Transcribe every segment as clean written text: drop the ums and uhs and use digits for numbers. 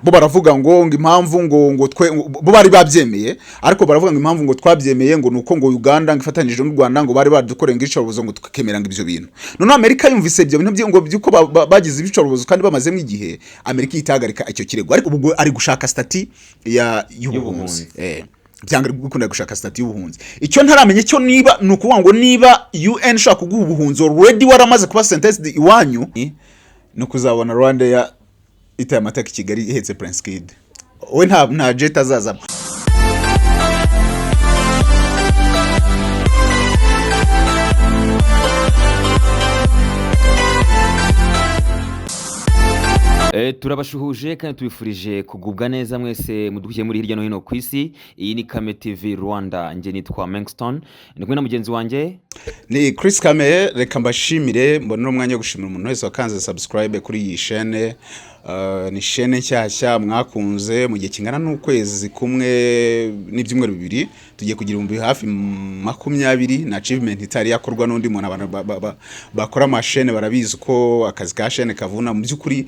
Bo baravuga ngo impamvu ngo twe bo bari babyemeye, ariko baravuga ngo impamvu ngo twabyemeye ngo nuko ngo Uganda ngo ifatanyije n'u Rwanda ngo bari badukoreye ngo iyicarubozo, ngo tukemera ngo ibyo bintu. Noneho Amerika yumvise ibyo bintu ngo by'uko bagize ibicarubozo kandi bamazemo igihe, Amerika ihita ihagarika icyo kirego. Ariko ubwo ari gushaka status ya y'ubuhunzi. Y'ubuhunzi. Byanga gukunda gushaka status y'ubuhunzi. Icyo ntaramenya cyo, niba ni ukuvuga ngo niba UN ishaka kuguha ubuhunzi already waramaze kuba sentenced iwanyu, ni ukuzabona Rwanda ya itaye amateka i Kigali ihetse Prince Kid. We nta jet azazamo. Turabashuhuje kandi tubifurije kugubwa neza mwese mudukurikiye muri hirya no hino ku isi. Iyi ni Kame TV Rwanda, njye nitwa Mengston, ndi kumwe na mugenzi wanjye. Ni Chris Kame. Reka mbashimire, mbonera umwanya wo gushimira umuntu wese wakanze subscribe kuri iyi chaîne. Ni chaîne nshyashya mwakunze. Mu gihe kingana n'ukwezi kumwe n'ibyumweru 2 tugiye kugira 20,000. Na achievement itari yakorwa n'undi muntu. Abantu bakora amashene barabizi uko akazi ka chaîne kavuna. Mu by'ukuri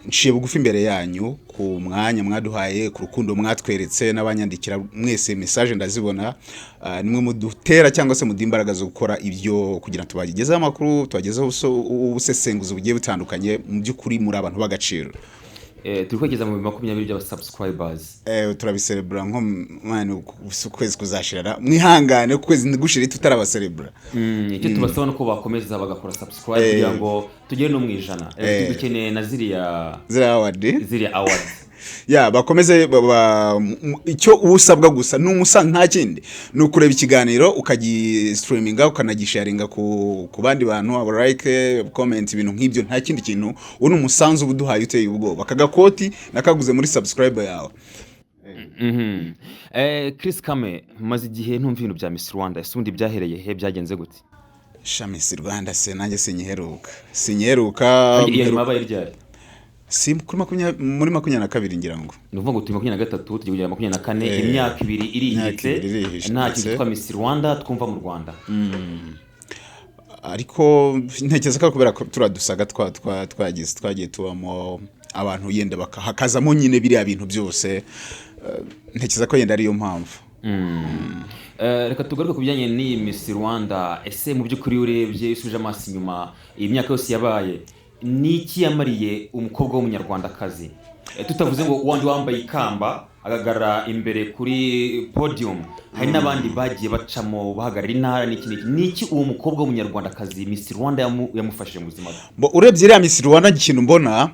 nciye bugufi imbere yanyu ku mwanya mwaduhaye, ku rukundo mwatweretse, n'abanyandikira mwese message ndazibona. Nimwe mudutera cyangwa se muduha imbaraga zo gukora ibyo kugira ngo tubagezeho amakuru, tubagezeho ubusesenguzi bugiye butandukanye. Mu by'ukuri muri abantu b'agaciro. Turi kwegeza mu 20,000 by'abasubscribers. Turabiserebura nko mwana ukwezi kuzashirara. Mwihangane, ukwezi ntigushire tutarabaserebura. Icyo tubasaba nuko bakomeza bagakora subscribe kugira ngo tugere no mu 100. Dukeneye na ziriya ziriya award. Ziriya awards. Ya, bakomeze icyo uba usabwa gusa ni umusa, nta kindi, ni ukureba ikiganiro, ukagistreaminga, ukanagisharinga ku bandi bantu, aba like, comment, ibintu nk'ibyo. Nta kindi kintu. Uwo ni umusanzu uba uduhaye uteye ubwoba. Aka gakoti nakaguze muri subscribe yawe. Chris Kame, maze igihe ntumva ibintu bya Miss Rwanda. Ese ubundi byahereye he, byagenze gute? Sha, Miss Rwanda se nanjye sinyiheruka. Iyo nyuma yabaye ryari? Si kuri 20, muri 22 ngira ngo. Ni ukuvuga ngo turi 23, tugiye kugera 24, imyaka 2 irihitse. Imyaka 2 irihitse. Nta kintu cyitwa Miss Rwanda twumva mu Rwanda. Ariko ntekereza ko kubera ko turiya dusaga twa twa twagize twagiye tubamo abantu, yenda hakazamo nyine biriya bintu byose, ntekereza ko yenda ariyo mpamvu. Reka tugaruke ku bijyanye n'iyi Miss Rwanda. Ese mu by'ukuri iyo urebye, usubije amaso inyuma, iyi myaka yose yabaye, ni iki yamariye umukobwa w'umunyarwandakazi? Tutavuze ngo wandi wambaye ikamba agaragara imbere kuri podium, hari n'abandi bagiye bacamo bahagarara intara n'iki n'iki. Ni iki uwo mukobwa w'umunyarwandakazi Miss Rwanda yamufashije mu buzima bwe? Bo, urebye iriya Miss Rwanda, ikintu mbona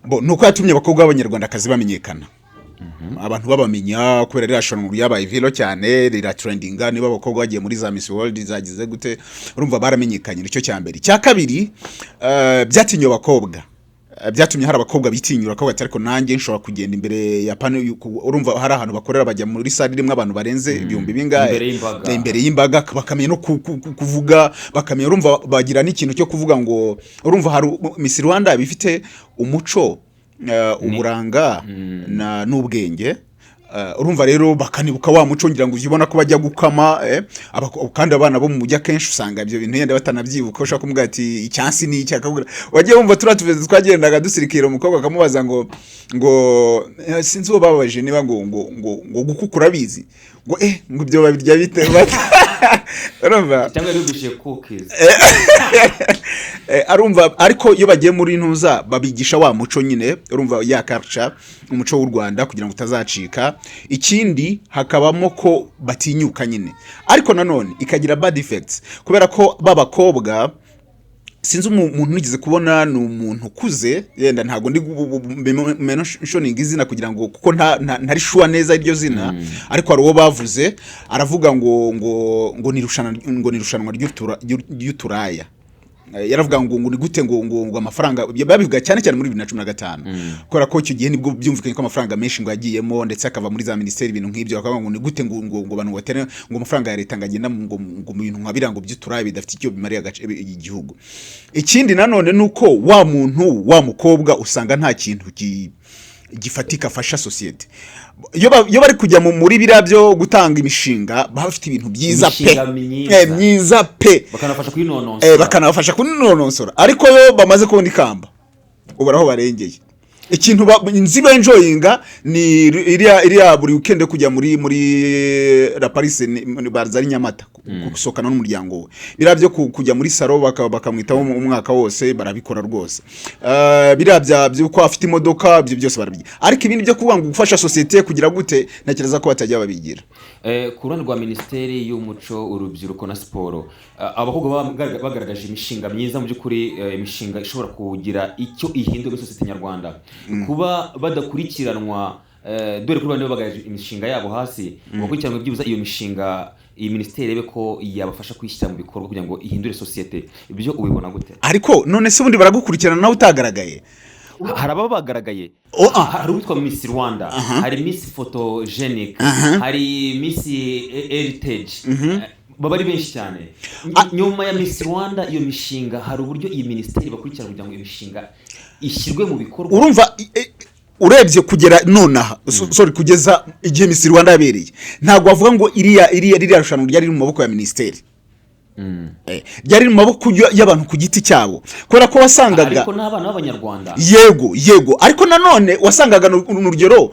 bo ni uko yatumye abakobwa b'abanyarwandakazi bamenyekana, abantu babamenya, kubera ririya rushanwa ryabaye viral cyane, riratrendinga. Niba abakobwa bagiye muri za Miss World zagize gute, urumva baramenyekanye. Nicyo cya mbere. Icya kabiri, byatinyuye abakobwa. Byatumye hari abakobwa bitinyura ko bati: "Ariko nanjye nshobora kugenda imbere ya panel." Urumva hari ahantu bakorera, bajya muri salle irimo abantu barenze ibihumbi bingahe. Imbere y'imbaga. Imbere y'imbaga, bakamenya no kuvuga, bakamenya, urumva bagira n'ikintu cyo kuvuga ngo urumva hari Miss Rwanda bifite umuco, uburanga n'ubwenge. Urumva rero bakanibuka wa muco, ngira ngo ujye ubona ko bajya gukama, kandi abana bo mu mujyi akenshi usanga ibyo bintu yenda batanabyibuka. Ushobora kumubwira ati: "Icyansi ni iki?" Akakubwira, wagiye wumva turiya tuvizo twagendaga dusirikira, umukobwa akamubaza ngo sinzi uwo babaje niba ngo gukukura abizi, ngo ibyo babirya bite? Urumva? Cyangwa yarumvishije cookies. Arumva. Ariko iyo bagiye muri ntuza babigisha wa muco nyine, urumva ya culture, umuco w'u Rwanda, kugira ngo utazacika. Ikindi hakabamo ko batinyuka nyine. Ariko nanone ikagira bad effects, kubera ko b'abakobwa, sinzi umuntu nigeze kubona, ni umuntu ukuze, yenda ntabwo ndi mentioning izina kugira ngo kuko ntari sure neza iryo zina, ariko hari uwo bavuze aravuga ngo ni irushanwa ry'uturaya. Yaravuga ngo ni gute ngo amafaranga, babivuga cyane cyane muri 2015, kubera ko icyo gihe nibwo byumvikanye ko amafaranga menshi ngo yagiyemo, ndetse akava muri za minisiteri, ibintu nk'ibyo. Bakavuga ngo ni gute ngo abantu batere ngo amafaranga ya leta ngo agenda ngo mu bintu nka biriya ngo by'uturaya bidafite icyo bimariye igihugu. Ikindi nanone ni uko wa muntu, wa mukobwa, usanga nta kintu gifatika afasha sosiyete. Iyo bari kujya muri biriya byo gutanga imishinga, baba bafite ibintu byiza pe. Imishinga myiza. Myiza pe. Bakanafasha kuyinonosora. Bakanabafasha kunonosora. Ariko yo bamaze kubona ikamba, ubura aho barengeye. Ikintu nzi benjoyinga ni iriya buri weekend yo kujya muri La Paris, baza ari Nyamata gusohokana n'umuryango we. Biriya byo kujya muri salon bakamwitaho umwaka wose, barabikora rwose. Biriya by'uko afite imodoka, ibyo byose barabigira, ariko ibindi byo kuvuga ngo gufasha sosiyete kugira gute, ntekereza ko batajya babigira. Ku ruhande rwa Minisiteri y'Umuco, Urubyiruko na Siporo, abakobwa bagaragaje imishinga myiza mu by'ukuri, imishinga ishobora kugira icyo ihindura muri sosiyete nyarwanda. Kuba badakurikiranwa, dore ko bane bagaragaje imishinga yabo hasi, bakurikiranwe byibuze iyo mishinga, iyi minisiteri irebe ko yabafasha kuyishyira mu bikorwa kugira ngo ihindure sosiyete. Ibyo ubibona gute? Ariko none se ubundi baragukurikirana nawe utagaragaye? Hari ababa bagaragaye. Oh, ah. Hari uwitwa Miss Rwanda, hari Miss Photogenic, hari Miss Heritage. Baba ari benshi cyane. Nyuma ya Miss Rwanda, iyo mishinga hari uburyo iyi minisiteri bakurikirana kugira ngo iyo mishinga ishyirwe mu bikorwa? Urumva, urebye kugera nonaha, sorry, kugeza igihe Miss Rwanda yabereye, ntabwo wavuga ngo iriya iriya ririya rushanwa ryari riri mu maboko ya minisiteri. Ryari mu maboko y'abantu ku giti cyabo, kubera ko wasangaga Ariko n'abana b'Abanyarwanda. Yego, ariko nanone wasangaga ni urugero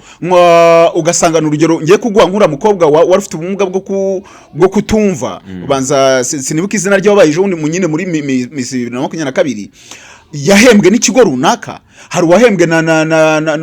ugasanga ni urugero ngiye kuguha, nk'uriya mukobwa wari ufite ubumuga bwo kutumva, ubanza sinibuka izina rye, wabaye ejo bundi nyine muri Miss 2022, yahembwe n'ikigo runaka. Hari uwahembwe na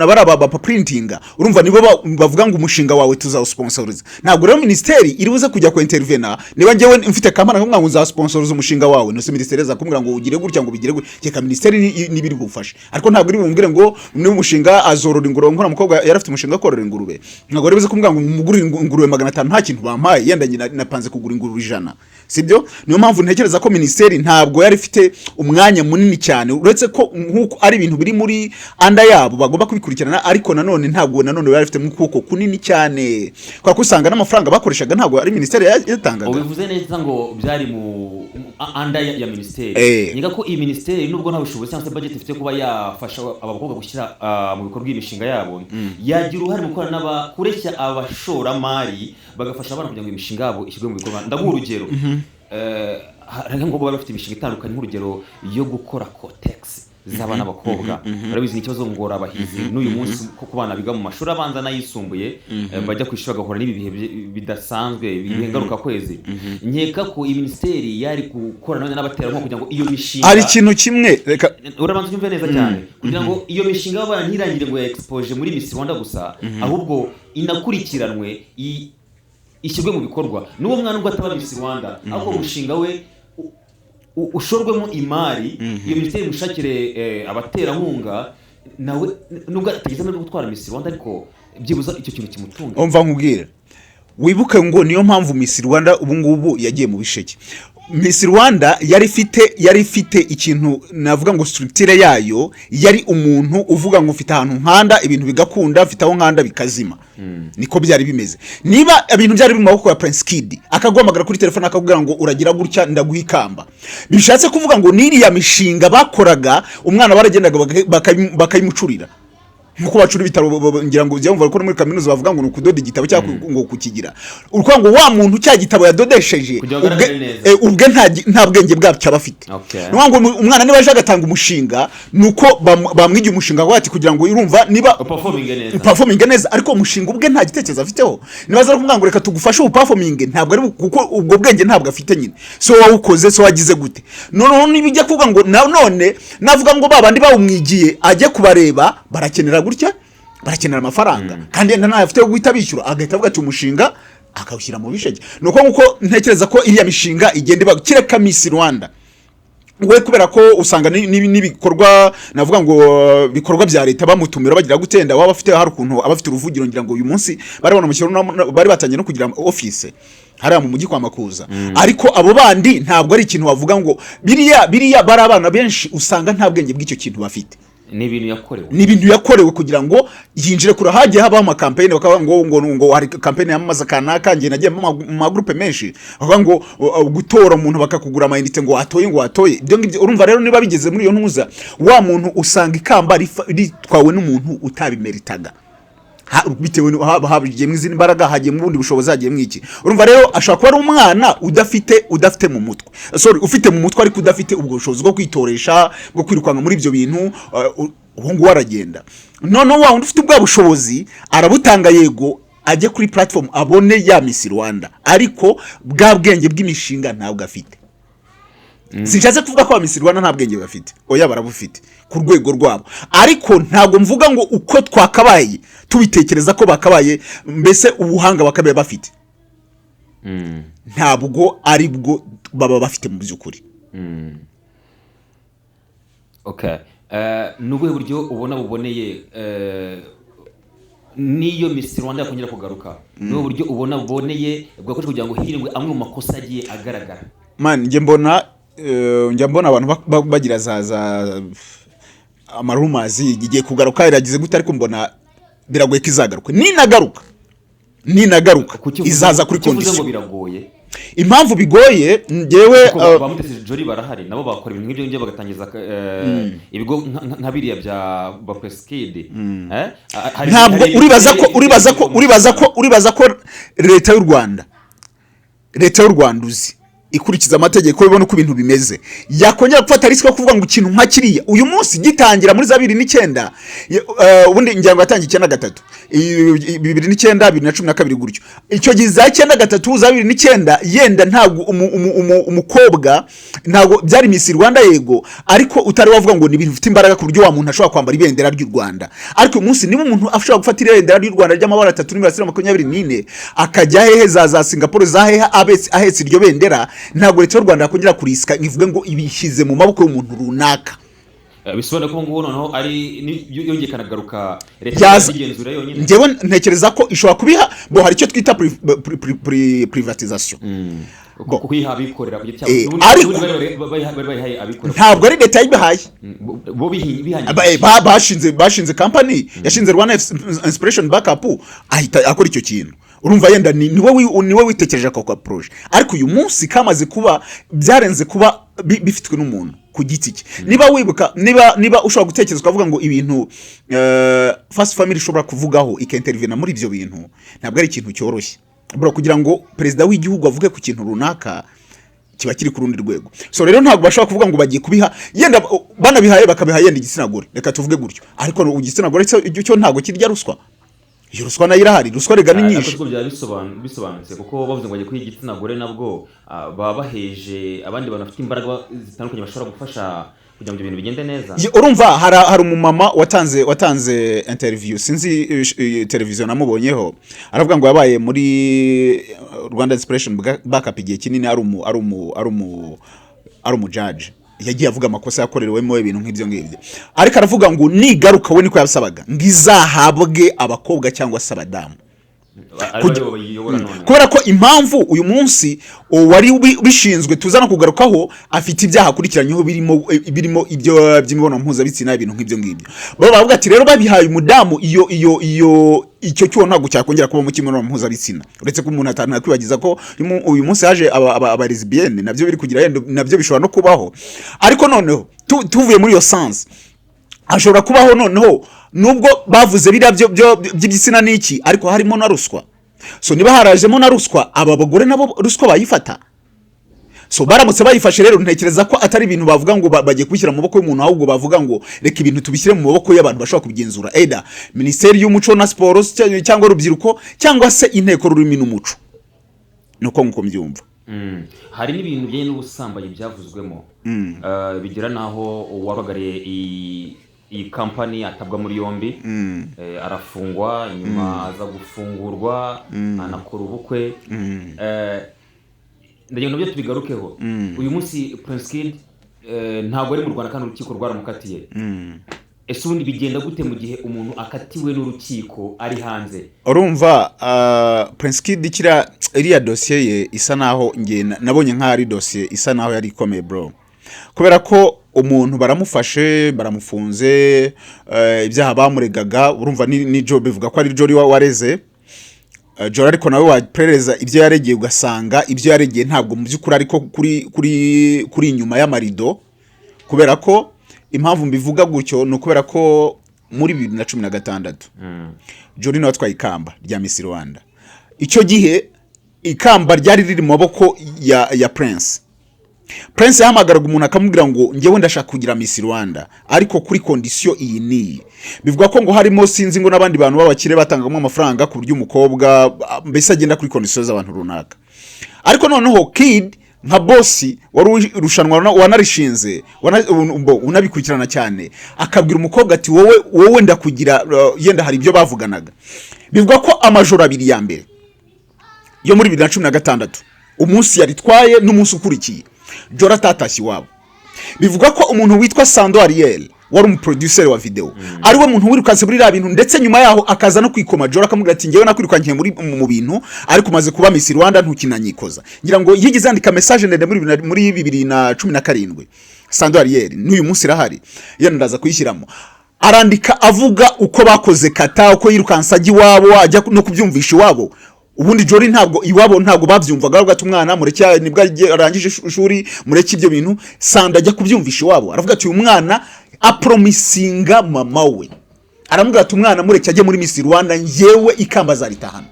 bariya ba printinga. Urumva nibo bavuga ngo umushinga wawe tuzawusponsoriza. Ntabwo rero minisiteri iri buze kujya ku intervena. Niba njyewe mfite kampani akavuga ngo nzasponsoriza umushinga wawe, nose minisiteri iza kumbwira ngo ugire gutya, ngo bigire gutya? Kereka minisiteri niba iri bufashe, ariko ntabwo iri bumbwire ngo niba umushinga azorora ingurube. Nkora mukobwa yari afite umushinga wo korora ingurube, ntabwo ari buze kumbwira ngo mugurire ingurube 500 nta kintu bampaye. Yenda njye napanze kugura ingurube 100, sibyo? Niyo mpamvu ntekereza ko minisiteri ntabwo yari ifite umwanya munini cyane, uretse ko nk'uko ari ibintu biri muri under yabo bagomba kubikurikirana, ariko nanone ntabwo nanone bari bafite ukuboko kunini cyane, kubera ko usanga n'amafaranga bakoreshaga ntabwo ari minisiteri yatangaga. Ubivuze neza ngo byari mu under ya minisiteri. Niga ko iyi minisiteri, nubwo nta bushobozi cyangwa se budget ifite kuba yafasha aba bakobwa gushyira mu bikorwa imishinga yabo, yagira uruhare mu gukorana n'aba kureshya abashoramari bagafasha abana kugira ngo imishinga yabo ishyirwe mu bikorwa. Ndaguha urugero. Hari nk'abakobwa bari bafite imishinga itandukanye, nk'urugero yo gukora Kotex z'abana b'abakobwa. Urabizi ni ikibazo ngorabahizi n'uyu munsi ko ku bana biga mu mashuri abanza n'ayisumbuye, bajya ku ishuri bagahura n'ibi bihe bidasanzwe, ibihe ngarukakwezi. Nkeka ko iyi minisiteri yari gukorana n'abaterankunga kugira ngo iyo mishinga Hari ikintu kimwe, reka Urabanza unyumve neza cyane. Kugira ngo iyo mishinga y'abana ntirangire ngo ya exposé muri Miss Rwanda gusa, ahubwo inakurikiranwe, ishyirwe mu bikorwa. N'uwo mwana ubwo ataba Miss Rwanda, ahubwo umushinga we ushorwemo imari, iyo minisiteri imushakire abaterankunga, nawe nubwo atageze amahirwe yo gutwara Miss Rwanda, ariko byibuze icyo kintu kimutunga. Umva nkubwire, wibuke ngo niyo mpamvu Miss Rwanda ubu ngubu yagiye mu bisheke. Miss Rwanda yari ifite ikintu navuga ngo structure yayo yari umuntu uvuga ngo mfite ahantu nkanda ibintu bigakunda, mfite aho nkanda bikazima. Niko byari bimeze. Niba ibintu byari biri mu maboko ya Prince Kid, akaguhamagara kuri telefone akakubwira ngo uragira gutya, ndaguha ikamba, bishatse kuvuga ngo n'iriya mishinga bakoraga, umwana baragendaga bakayimucurira nkuko bacura ibitaro. Ngira ngo ujya wumva ko no muri kaminuza bavuga ngo ni ukudoda igitabo cyangwa ngo kukigira ukuvuga ngo wa muntu cya gitabo yadodesheje Kugira ngo ubwe, agaragare neza. Ubwe nta bwenge bwabyo aba afite. Ni ukuvuga ngo umwana niba aje agatanga umushinga, ni uko bamwigiye umushinga ngo ati kugira ngo urumva niba uperforminge neza. Performing neza, ariko uwo mushinga ubwe nta gitekerezo afiteho. Niba aza kuvuga ngo reka tugufashe uperforming, ntabwo ari kuko ubwo bwenge ntabwo afite nyine. So wawukoze, so wagize gute? Noneho niba ujya kuvuga ngo none navuga ngo ba bandi bawumwigiye ajye kubareba, barakenera gutya, barakenera amafaranga, kandi yenda ntayo afite yo guhita bishyura, agahita avuga ati umushinga akawushyira mu bisheke. Ni uko nguko ntekereza ko iriya mishinga igenda iba, kereka Miss Rwanda we, kubera ko usanga n'ibikorwa navuga ngo bikorwa bya leta bamutumira bagira gutenda, waba afite hari ukuntu aba afite uruvugiro. Ngira ngo uyu munsi bari banamushyiraho bari batangiye no kugira office hariya mu mujyi kwa Makuza. Ariko abo bandi ntabwo ari ikintu wavuga ngo biriya bari abana benshi usanga nta bwenge bw'icyo kintu bafite. Ni ibintu yakorewe. Ni ibintu yakorewe kugira ngo yinjire kure. Hagiye habaho amakampeyini, bakavuga ngo hari kampeyini yamamaza kanaka. Njye nagiye mu magurupe menshi, bakavuga ngo gutora umuntu, bakakugura amayinite ngo watoye, ngo watoye, ibyo ngibyo. Urumva rero niba bigeze muri iyo ntuza, wa muntu usanga ikamba ritwawe n'umuntu utabimeritaga. Bitewe hagiyemo izindi mbaraga, hagiyemo ubundi bushobozi, hagiyemo iki. Urumva rero ashobora kuba ari umwana udafite mu mutwe, sorry, ufite mu mutwe ariko udafite ubwo bushobozi bwo kwitoresha, bwo kwirukanka muri ibyo bintu. Ubu ngubu aragenda, noneho wa wundi ufite ubwa bushobozi arabutanga, yego, ajye kuri platform abone ya Miss Rwanda, ariko bwa bwenge bw'imishinga ntabwo afite. Sinshatse kuvuga ko aba Miss Rwanda nta bwenge bafite, oya, barabufite ku rwego rwabo, ariko ntabwo mvuga ngo uko twakabaye tubitekereza ko bakabaye, mbese ubuhanga bakabaye bafite ntabwo ari bwo baba bafite mu by'ukuri. Okay. Ni ubuhe buryo ubona buboneye, n'iyo Miss Rwanda yakongera kugaruka, ni ubuhe buryo ubona buboneye bwakoreshwa kugira ngo hirindwe amwe mu makosa agiye agaragara? Man, njye mbona njya mbona abantu bagira za amarumours, igiye kugaruka, iragize gute, ariko mbona biragoye ko izagaruka. Ninagaruka Kuki uvuze- izaza kuri kuki uvuze ngo condition. biragoye? Impamvu bigoye, njyewe Kuko ba Mutesi Jolly barahari, nabo bakora ibintu nk'ibyo ngibyo, bagatangiza ibigo nka biriya bya ba Prince Kid. Ntabwo uribaza ko leta y'u Rwanda uzi ikurikiza amategeko, ibona uko ibintu bimeze, yakongera gufata risk yo kuvuga ngo ikintu nka kiriya uyu munsi gitangira muri za 2009, ubundi ngira ngo yatangiye 93, 2009, 2012 gutyo. Icyo gihe za 93, za 2009, yenda ntabwo umukobwa, ntabwo byari Miss Rwanda, yego, ariko utari wavuga ngo ni ibintu bifite imbaraga ku buryo wa muntu ashobora kwambara ibendera ry'u Rwanda. Ariko uyu munsi niba umuntu ashobora gufata ibendera ry'u Rwanda ry'amabara atatu n'imirasire 24, akajya hehe, za Singapore, za hehe, ahetse iryo bendera, ntabwo leta y'u Rwanda yakongera kurisika ngo ivuge ngo ibishyize mu maboko y'umuntu runaka. Bisobanuye ko ubu ngubu noneho ari yongeye ikanagaruka, leta igenzura yonyine? Njyewe ntekereza ko ishobora kubiha bo, hari icyo twita privatisation. Bo. Kuyiha abikorera ku giti cyabo. Ariko- Ubundi bari bayihaye abikorera. Ntabwo ari leta yayibahaye. Bo bihangiye. Bashinze company, yashinze Rwanda Inspiration Backup, ahita akora icyo kintu. Urumva yenda niwe witekereje ako ka projet, ariko uyu munsi kamaze kuba byarenze kuba bifitwe n'umuntu ku giti cye. Niba wibuka, niba ushobora gutekereza ukavuga ngo ibintu First Family ishobora kuvugaho, ikintervena muri ibyo bintu, ntabwo ari ikintu cyoroshye bro. Kugira ngo perezida w'igihugu avuge ku kintu runaka kiba kiri ku rundi rwego. So rero ntabwo bashobora kuvuga ngo bagiye kubiha, yenda banabihaye, bakabiha yenda igitsina gore, reka tuvuge gutyo, ariko igitsina gore cyo ntabwo kirya ruswa. Iyo ruswa nayo irahari, ruswa rega ni Ariko nyinshi. siko byaba bisobanutse, kuko bavuze ngo bagiye kwiha igitsina gore, nabwo baba baheje abandi bantu bafite imbaraga zitandukanye bashobora gufasha kugira ngo ibyo bintu bigende neza. Urumva hari umumama watanze interview, sinzi televiziyo namubonyeho, aravuga ngo yabaye muri Rwanda Inspiration Backup igihe kinini, ari umujaji, yagiye avuga amakosa yakorerewemo, ibintu nk'ibyo ngibyo, ariko aravuga ngo nigaruka, we niko yasabaga ngo izahabwe abakobwa cyangwa se abadamu. Ari bo bayiyobora none. Kubera ko impamvu uyu munsi uwari ubishinzwe tuza no kugarukaho afite ibyaha akurikiranyweho birimo ibyo by'imibonano mpuzabitsina, ibintu nk'ibyo ngibyo. Bo baravuga ati rero babihaye umudamu, iyo icyo cyuho ntabwo cyakongera kuba mu cy'imibonano mpuzabitsina, uretse ko umuntu atanakwibagiza ko uyu munsi haje aba lesbienne, nabyo biri kugira, yenda nabyo bishobora no kubaho. Ariko noneho tuvuye muri iyo sens, hashobora kubaho noneho nubwo bavuze biriya byo by'igitsina n'iki, ariko harimo na ruswa. So niba harajemo na ruswa, aba bagore nabo ruswa bayifata. So baramutse bayifashe rero, ntekereza ko atari ibintu bavuga ngo bagiye kubishyira mu maboko y'umuntu, ahubwo bavuga ngo reka ibintu tubishyire mu maboko y'abantu bashobora kubigenzura, either Minisiteri y'Umuco na Siporo cyangwa Urubyiruko, cyangwa se Inteko Rurimi n'Umuco. Nuko nkuko mbyumva. Hari n'ibintu bijyanye n'ubusambanyi byavuzwemo, bigera n'aho uwahagarariye iyi kampani atabwa muri yombi, arafungwa, nyuma aza gufungurwa, anakora ubukwe. Ndagira ngo nabyo tubigarukeho. Uyu munsi Prince Kid ntabwo ari mu Rwanda kandi urukiko rwaramukatiye. Ese ubundi bigenda gute mu gihe umuntu akatiwe n'urukiko ari hanze? Urumva Prince Kid, kiriya iriya dosiye ye isa naho nge nabonye nk'aho ari dosiye isa naho yari ikomeye bro, kubera ko umuntu baramufashe, baramufunze, ibyaha bamuregaga, urumva ni Joe, bivuga ko ari Jolly wareze Jolly, ariko nawe waperereza ibyo yaregeye ugasanga ibyo yaregeye ntabwo mu by'ukuri, ariko kuri inyuma y'amarido. Kubera ko impamvu mbivuga gutyo ni ukubera ko muri 2016 Jolly nawe atwaye ikamba rya Miss Rwanda. Icyo gihe ikamba ryari riri mu maboko ya Prince. Prince yahamagaraga umuntu akamubwira ngo: "Njyewe ndashaka kugira Miss Rwanda, ariko kuri condition iyi n'iyi." Bivuga ko ngo harimo, sinzi, ngo n'abandi bantu b'abakire batangamo amafaranga ku buryo umukobwa mbese agenda kuri condition z'abantu runaka. Ariko noneho Kid nka boss wari irushanwa wanarishinze, unabikurikirana cyane, akabwira umukobwa ati: "Wowe, wowe ndakugira." Yenda hari ibyo bavuganaga. Bivuga ko amajoro 2 ya mbere yo muri 2016, umunsi yaritwaye n'umunsi ukurikiye, Jolly atatashye iwabo. Bivuga ko umuntu witwa Sando Ariel, wari umuproducer wa video, ari we muntu wirukanse muri biriya bintu, ndetse nyuma yaho akaza no kwikoma Jolly, akamubwira ati: "Ngewe nakwirukankiye muri mu bintu, ariko umaze kuba Miss Rwanda ntukinanyikoza." Ngira ngo yigeze yandika message ndende muri 2017, Sando Ariel, n'uyu munsi irahari, yenda ndaza kuyishyiramo. Arandika avuga uko bakoze kata, uko yirukanse ajya iwabo, ajya no kubyumvisha iwabo. Ubundi Jolly ntabwo iwabo ntabwo babyumvaga, baravuga ati: "Umwana mureke, nibwo arangije ishuri, mureke ibyo bintu." Sanda ajya kubyumvisha iwabo, aravuga ati: "Uyu mwana apromisinga mama we," aramubwira ati: "Umwana mureke ajye muri Miss Rwanda, njyewe ikamba azaritahana."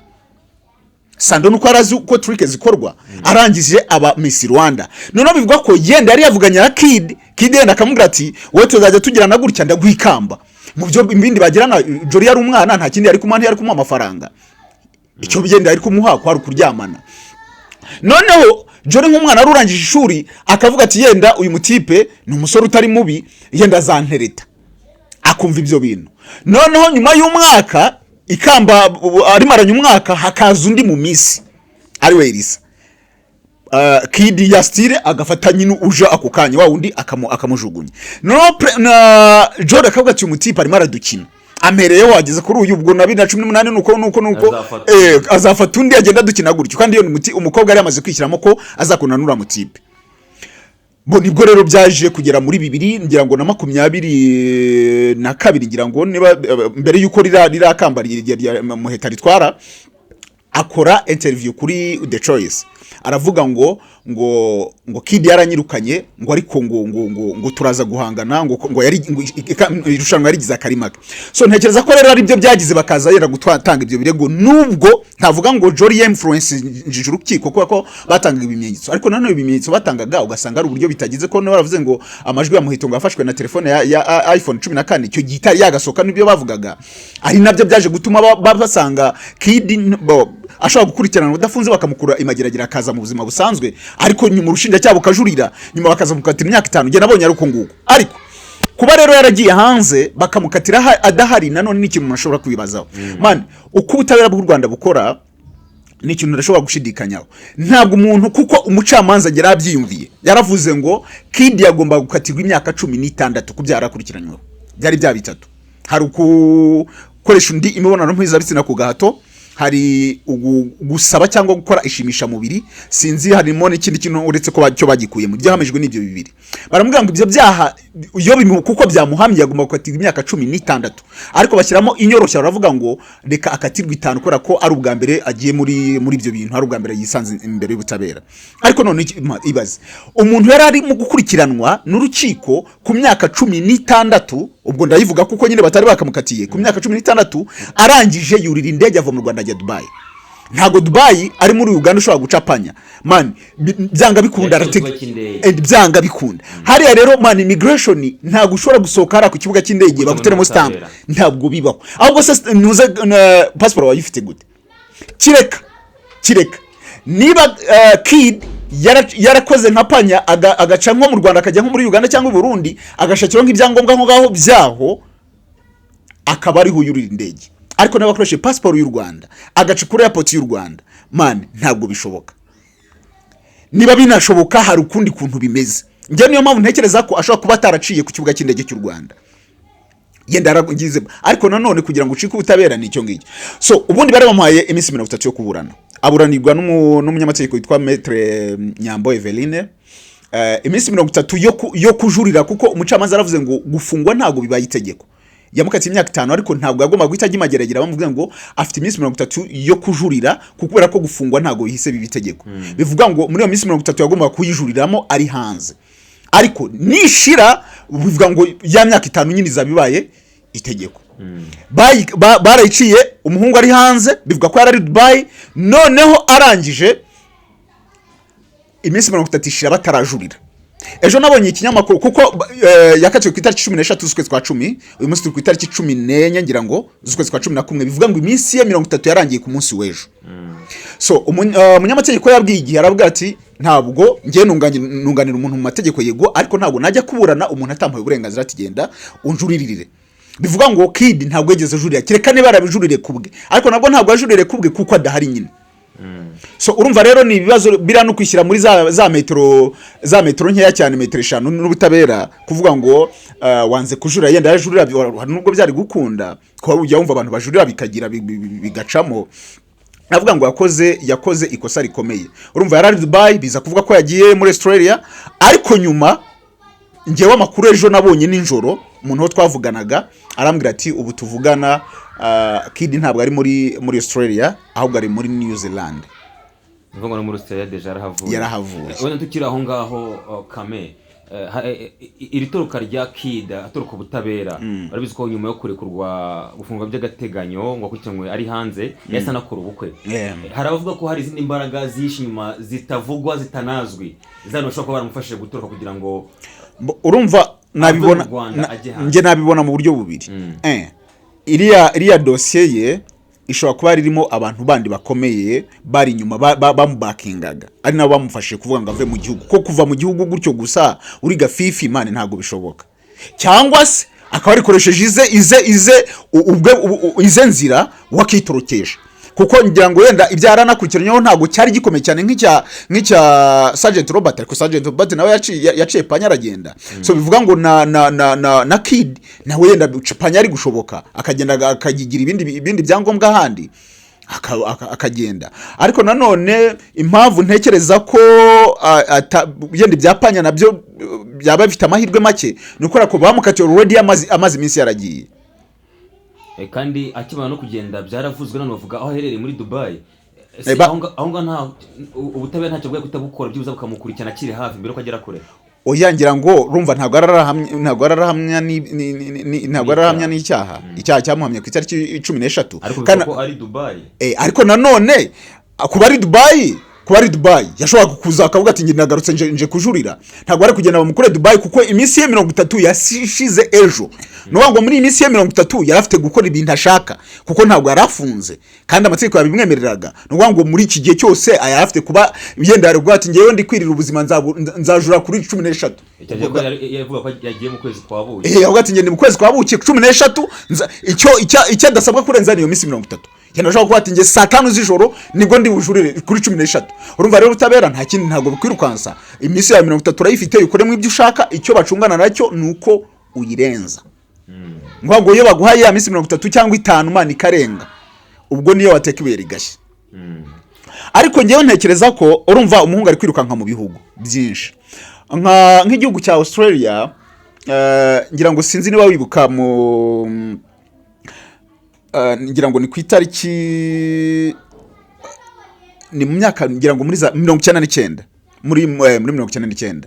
Sando nuko arazi uko trick zikorwa. Arangije aba Miss Rwanda. Noneho bivuga ko yenda yari yavuganye na Kid. Kid yenda akamubwira ati: "Wowe tuzajya tugirana gutya, ndaguha ikamba." Mu byo ibindi bagirana, Jolly yari umwana, nta kindi yari kumuha, ntiyari kumuha amafaranga. Icyo bigenda yari kumuha kwari ukuryamana. Noneho Jolly nk'umwana wari urangije ishuri akavuga ati: "Yenda uyu mutipe ni umusore utari mubi, yenda azantereta." Akumva ibyo bintu. Noneho nyuma y'umwaka, ikamba arimaranye umwaka, hakaza undi mu minsi ari we Elisa. Kidi ya style agafata nyine uje ako kanya, wa wundi akamujugunya. Noneho na Jolly akavuga ati: "Umutipe arimo aradukina, ampereyeho wageze kuri uyu." Ubwo na 2018, nuko Azafata. Azafata undi, agenda adukina gutyo. Kandi iyo ni umukobwa yari yamaze kwishyiramo ko azakundana n'uriya mutipe. Bo nibwo rero byaje kugera muri bibiri, ngira ngo na 22, ngira ngo niba mbere y'uko ririya kamba rya Muheta ritwara, akora interview kuri The Choice, aravuga ngo Kid yaranyirukanye, ngo ariko ngo turaza guhangana, ngo yari ngo irushanwa yarigize akarima ke. So ntekereza ko rero ari byo byagize bakaza yera gutanga ibyo birego, nubwo ntavuga ngo Jolly influence urukiko, kubera ko batangaga ibimenyetso. Ariko nanone ibimenyetso batangaga ugasanga ari uburyo bitagize ko baravuze ngo amajwi ya Muhito ngo yafashwe na telefone ya iPhone 14, icyo gihe itari yagasohoka. N'ibyo bavugaga ari nabyo byaje gutuma basanga Kid ashobora gukurikirana udafunze, bakamukura imageragere akaza mu buzima busanzwe. Ariko nyuma urushinjacyaha bukajurira, nyuma bakaza mukatira imyaka 5. Njye nabonye ari uko nguko. Ariko kuba rero yaragiye hanze bakamukatira adahari, nanone ni ikintu umuntu ashobora kwibazaho. Man, uko ubutabera bw'u Rwanda bukora ni ikintu udashobora gushidikanyaho. Ntabwo umuntu, kuko umucamanza yari abyiyumviye, yaravuze ngo Kid yagomba gukatirwa imyaka 16 ku byaha yarakurikiranyweho. Byari bya bitatu: hari gukoresha undi imibonano mpuzabitsina ku gahato, hari gusaba cyangwa gukora ishimishamubiri, sinzi harimo n'ikindi kintu uretse ko cyo bagikuyemo. Byahamijwe n'ibyo bibiri. Baramubwira ngo ibyo byaha iyo kuko byamuhamye yagomba gukatirwa imyaka 16, ariko bashyiramo inyoroshya, baravuga ngo reka akatirwe 5 kubera ko ari ubwa mbere agiye muri ibyo bintu, ari ubwa mbere yisanze imbere y'ubutabera. Ariko none ibaze umuntu yari arimo gukurikiranwa n'urukiko ku myaka 16, ubwo ndayivuga kuko nyine batari bakamukatiye ku myaka 16, arangije yurira indege ava mu Rwanda ajya Dubai. Ntabwo Dubai ari muri Uganda ushobora gucapanya, man, byanga bikunda. Yaciye ku kibuga cy'indege. Byanga bikunda hariya rero, man, immigration ntabwo ushobora gusohoka hariya ku kibuga cy'indege baguteremo stamp. Ubutabera. Ntabwo bibaho. Ahubwo se ntuze passport wayifite gute? Kireka niba Kid yarakoze nka Panya, agaca nko mu Rwanda akajya nko muri Uganda cyangwa i Burundi, agashakiraho nk'ibyangombwa aho ngaho byaho, akaba ariho yurira indege. Ariko niba akoresheje pasiporo y'u Rwanda agaca kuri airport y'u Rwanda, man, ntabwo bishoboka. Niba binashoboka, hari ukundi kuntu bimeze. Njye niyo mpamvu ntekereza ko ashobora kuba ataraciye ku kibuga cy'indege cy'u Rwanda, yenda yaragize. Ariko nanone kugira ngo ucike ubutabera ni icyo ngicyo. So ubundi bari bamuhaye iminsi 30 yo kuburana, aburanirwa n'umunyamategeko witwa Maître Nyambo Eveline. Iminsi 30 yo kujurira, kuko umucamanza yaravuze ngo gufungwa ntabwo bibaye itegeko. Yamukatiye imyaka 5, ariko ntabwo yagomba guhita ajya imageragere. Bamubwira ngo afite iminsi 30 yo kujurira, kubera ko gufungwa ntabwo bihise biba itegeko. Bivuga ngo muri iyo minsi 30 yagombaga kuyijuriramo ari hanze, ariko nishira bivuga ngo ya myaka 5 nyine izaba ibaye itegeko. Barayiciye umuhungu ari hanze, bivuga ko yari ari Dubai. Noneho arangije iminsi 30 ishira batarajurira. Ejo nabonye ikinyamakuru, kuko yakatiwe ku itariki 13 z'ukwezi kwa 10. Uyu munsi turi ku itariki 14, ngira ngo, z'ukwezi kwa 11. Bivuga ngo iminsi ye 30 yarangiye ku munsi w'ejo. So umunyamategeko yabwiye Igihe, aravuga ati: "Ntabwo ngiye nunganira umuntu mu mategeko, yego, ariko ntabwo najya kuburana umuntu atampaye uburenganzira ati genda unjuririre." Bivuga ngo Kid ntabwo yigeze ajurira, kereka niba yarabijurire ku bwe, ariko nabwo ntabwo yajurire ku bwe kuko adahari nyine. So urumva rero ni ibibazo biriya, no kwishyira muri za metero nkeya cyane, metero 5 n'ubutabera, kuvuga ngo wanze kujurira. Yenda yajurira, hari nubwo byari gukunda, kuba ujya wumva abantu bajurira bikagira bigacamo. Navuga ngo yakoze ikosa rikomeye. Urumva yari ari Dubai, biza kuvuga ko yagiye muri Australia, ariko nyuma ngewe amakuru ejo nabonye nijoro, umuntu wo twavuganaga arambwira ati: "Ubu tuvugana, Kid ntabwo ari muri Australia, ahubwo ari muri New Zealand." Ni ngo no muri Australia déjà yarahavuye. Yarahavuye. Wenda tukiri aho ngaho, Kame, iri toroka rya Kid, atoroka ubutabera, barabizi ko nyuma yo kurekurwa, gufungwa by'agateganyo ngo akurikiranwe ari hanze, yahise anakora ubukwe. Hari abavuga ko hari izindi mbaraga zihishe inyuma, zitavugwa, zitanazwi, zano bashobora kuba baramufashije gutoroka kugira ngo Urumva nabibona ave mu Rwanda ajye hanze. Njye nabibona mu buryo bubiri. Iriya dosiye ye ishobora kuba ririmo abantu bandi bakomeye bari inyuma bamubakingaga, ari nabo bamufashije kuvuga ngo ave mu gihugu, ko kuva mu gihugu gutyo gusa uri gafifi, man, ntabwo bishoboka. Cyangwa se akaba yarikoresheje ize ubwe ize nzira wakitorokesha, kuko ngira ngo wenda ibyo yaranakurikiranyeho ntabwo cyari gikomeye cyane nk'icya Sergeant Robert, ariko Sergeant Robert nawe yaciye panya aragenda. So bivuga ngo na Kid nawe yenda panya ari gushoboka, akagenda akagigira ibindi byangombwa ahandi, akagenda. Ariko nanone impamvu ntekereza ko yenda ibya panya nabyo byaba bifite amahirwe make ni ukubera ko bamukatiye already amaze iminsi yaragiye. Kandi akimara no kugenda byaravuzwe, none bavuga aho aherereye muri Dubai. Ese aho ngaho nta ubutabera ntacyo bwari kutabukora, byibuze bukamukurikirana akiri hafi mbere yuko agera kure? Oya, ngira ngo urumva ntabwo ararahamya n'icyaha. Icyaha cyamuhamye ku itariki 13. Ariko bivuga ko ari Dubai. Ariko nanone kuba ari Dubai yashoboraga kuza akavuga ati: "Njye nagarutse, nje kujurira." Ntabwo ari kugenda bamukure Dubai, kuko iminsi ye 30 yashize ejo. Ni ukuvuga ngo muri iyi minsi ye 30 yari afite gukora ibintu ashaka, kuko ntabwo yari afunze kandi amategeko yabimwemereraga. Ni ukuvuga ngo muri iki gihe cyose yari afite kuba yenda yari kuvuga ati: "Ngewe ndi kwirira ubuzima, nzajura kuri 13." Icyo gihe ko yavuga ko yagiye mu kwezi kwa buki. Avuga ati: "Ngende mu kwezi kwa buki 13, icyo adasabwa kurenza niyo minsi 30." Yenda ashobora kuba ati: "Nge saa 5 z'ijoro nibwo ndi bujurire kuri 13." Urumva rero ubutabera nta kindi, ntabwo bukwirukansa. Iminsi yawe 30 urayifite, ukoremo ibyo ushaka. Icyo bacungana nacyo ni uko uyirenza. Ngo iyo baguhaye ya minsi 30 cyangwa 5, man, ikarenga, ubwo niyo wateka ibuye rigashya. Ariko ngewe ntekereza ko, urumva, umuhungu ari kwirukanka mu bihugu byinshi, nk'igihugu cya Australia. Ngira ngo sinzi niba wibuka mu ngira ngo ni ku itariki, ni mu myaka, ngira ngo muri za 99, muri 99.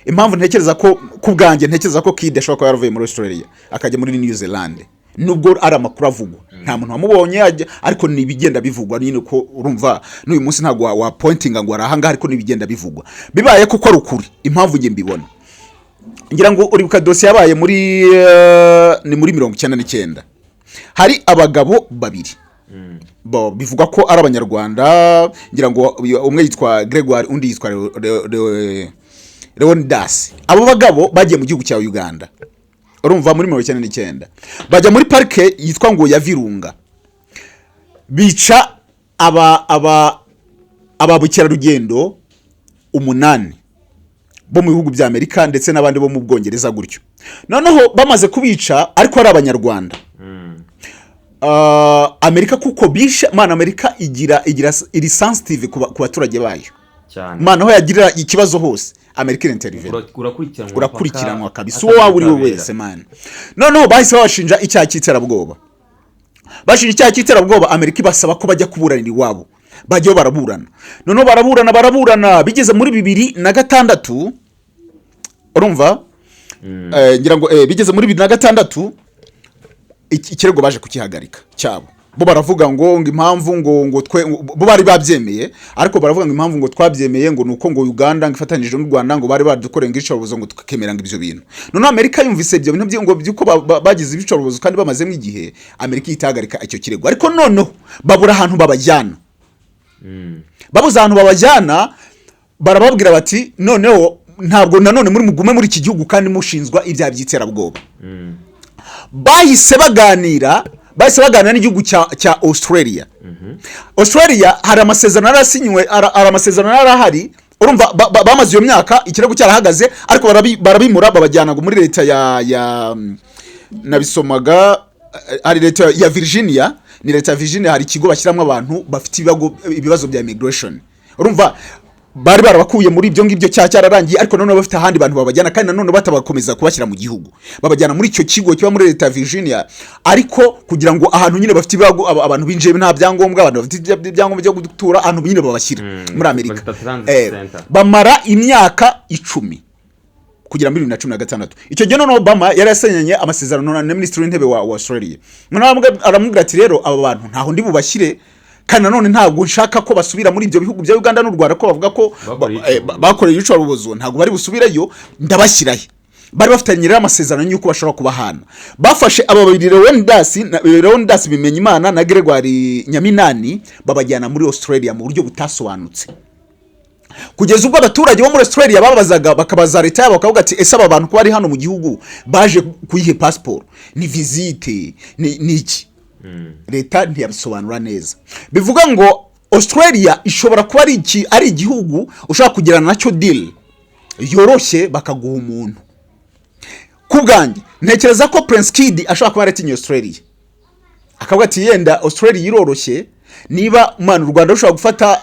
Impamvu ntekereza ko, ku bwanjye ntekereza ko Kid ashobora kuba yaravuye muri Australia akajya muri New Zealand, nubwo ari amakuru avugwa, nta muntu wamubonye ariko ni ibigenda bivugwa nyine, ko urumva n'uyu munsi ntabwo wa pointinga ngo ari ahangaha, ariko ni ibigenda bivugwa. Bibaye koko ari ukuri, impamvu njye mbibona, ngira ngo uribuka dosiye yabaye muri ni muri 99. Hari abagabo babiri bo bivugwa ko ari Abanyarwanda, ngira ngo umwe yitwa Gregoire, undi yitwa Leonidas. Abo bagabo bagiye mu gihugu cya Uganda, urumva, muri 99, bajya muri parike yitwa ngo ya Virunga, bica aba bukerarugendo umunani bo mu bihugu bya Amerika ndetse n'abandi bo mu Bwongereza gutyo. Noneho bamaze kubica, ariko ari Abanyarwanda, Amerika, kuko bishe, man, Amerika igira iri sensitive ku baturage bayo. Cyane. Man, aho yagirira ikibazo hose Amerika irintervene. Urakurikiranwa. Urakurikiranwa paka kabisa, uwo waba uri we ubutabera. wese, man. Noneho bahise babashinja icyaha cy'iterabwoba. Bashinja icyaha cy'iterabwoba, Amerika ibasaba ko bajya kuburanira iwabo. Bajyayo baraburana, noneho baraburana, bigeze muri 2006, urumva, ngira ngo bigeze muri 2006, ikirego baje kukihagarika cyabo. Bo baravuga ngo impamvu ngo twe bo bari babyemeye, ariko baravuga ngo impamvu ngo twabyemeye ngo nuko ngo Uganda ngo ifatanyije n'u Rwanda ngo bari badukoreye ngo iyicarubozo, ngo tukemera ngo ibyo bintu. Noneho Amerika yumvise ibyo bintu ngo by'uko bagize ibicarubozo kandi bamazemo igihe, Amerika ihita ihagarika icyo kirego. Ariko noneho babura ahantu babajyana. Babuze ahantu babajyana, barababwira bati: "Noneho ntabwo nanone muri mugume muri iki gihugu kandi mushinzwa ibyaha by'iterabwoba." Bahise baganira n'igihugu cya Australia. Australia hari amasezerano yarasinywe, hari amasezerano yari ahari. Urumva bamaze iyo myaka ikirego cyarahagaze, ariko barabimura, babajyana ngo muri leta ya nabisomaga, hari leta ya Virginia, ni leta ya Virginia, hari ikigo bashyiramo abantu bafite ibibazo bya immigration. Urumva bari barabakuye muri ibyo ngibyo, cya cyararangiye, ariko nanone bafite ahandi bantu babajyana, kandi nanone batabakomeza kubashyira mu gihugu, babajyana muri icyo kigo kiba muri leta ya Virginia. Ariko kugira ngo ahantu nyine bafite ibibazo, abantu binjiye nta byangombwa, abantu bafite ibyangombwa byo gutura, ahantu nyine babashyira muri Amerika. Bazita transit center. Bamara imyaka 10 kugera muri 2016. Icyo gihe noneho Obama yari yasinyanye amasezerano na minisitiri w'intebe wa Australia. Noneho aramubwira ati: "Rero aba bantu ntaho ndi bubashyire, kandi nanone ntabwo nshaka ko basubira muri ibyo bihugu bya Uganda n'u Rwanda, ko bavuga ko Bakoreye bakoreye iyicarubozo, ntabwo bari busubireyo, ndabashyirahe?" Bari bafitanye rero amasezerano y'uko bashobora kubahana. Bafashe aba babiri, Leonidas Bimenyimana na Gregoire Nyaminani, babajyana muri Australia mu buryo butasobanutse, kugeza ubwo abaturage bo muri Australia babazaga, bakabaza leta yabo, bakavuga ati: "Ese aba bantu ko bari hano mu gihugu baje kuyihe pasiporo? Ni visite? Ni iki?" Leta ntiyabisobanura neza. Bivuga ngo Australia ishobora kuba ari igihugu ushobora kugirana nacyo deal yoroshye, bakaguha umuntu. Ku bwanjye ntekereza ko Prince Kid ashobora kuba yaratinye Australia, akavuga ati: "Yenda Australia iroroshye, niba mwana u Rwanda rushobora gufata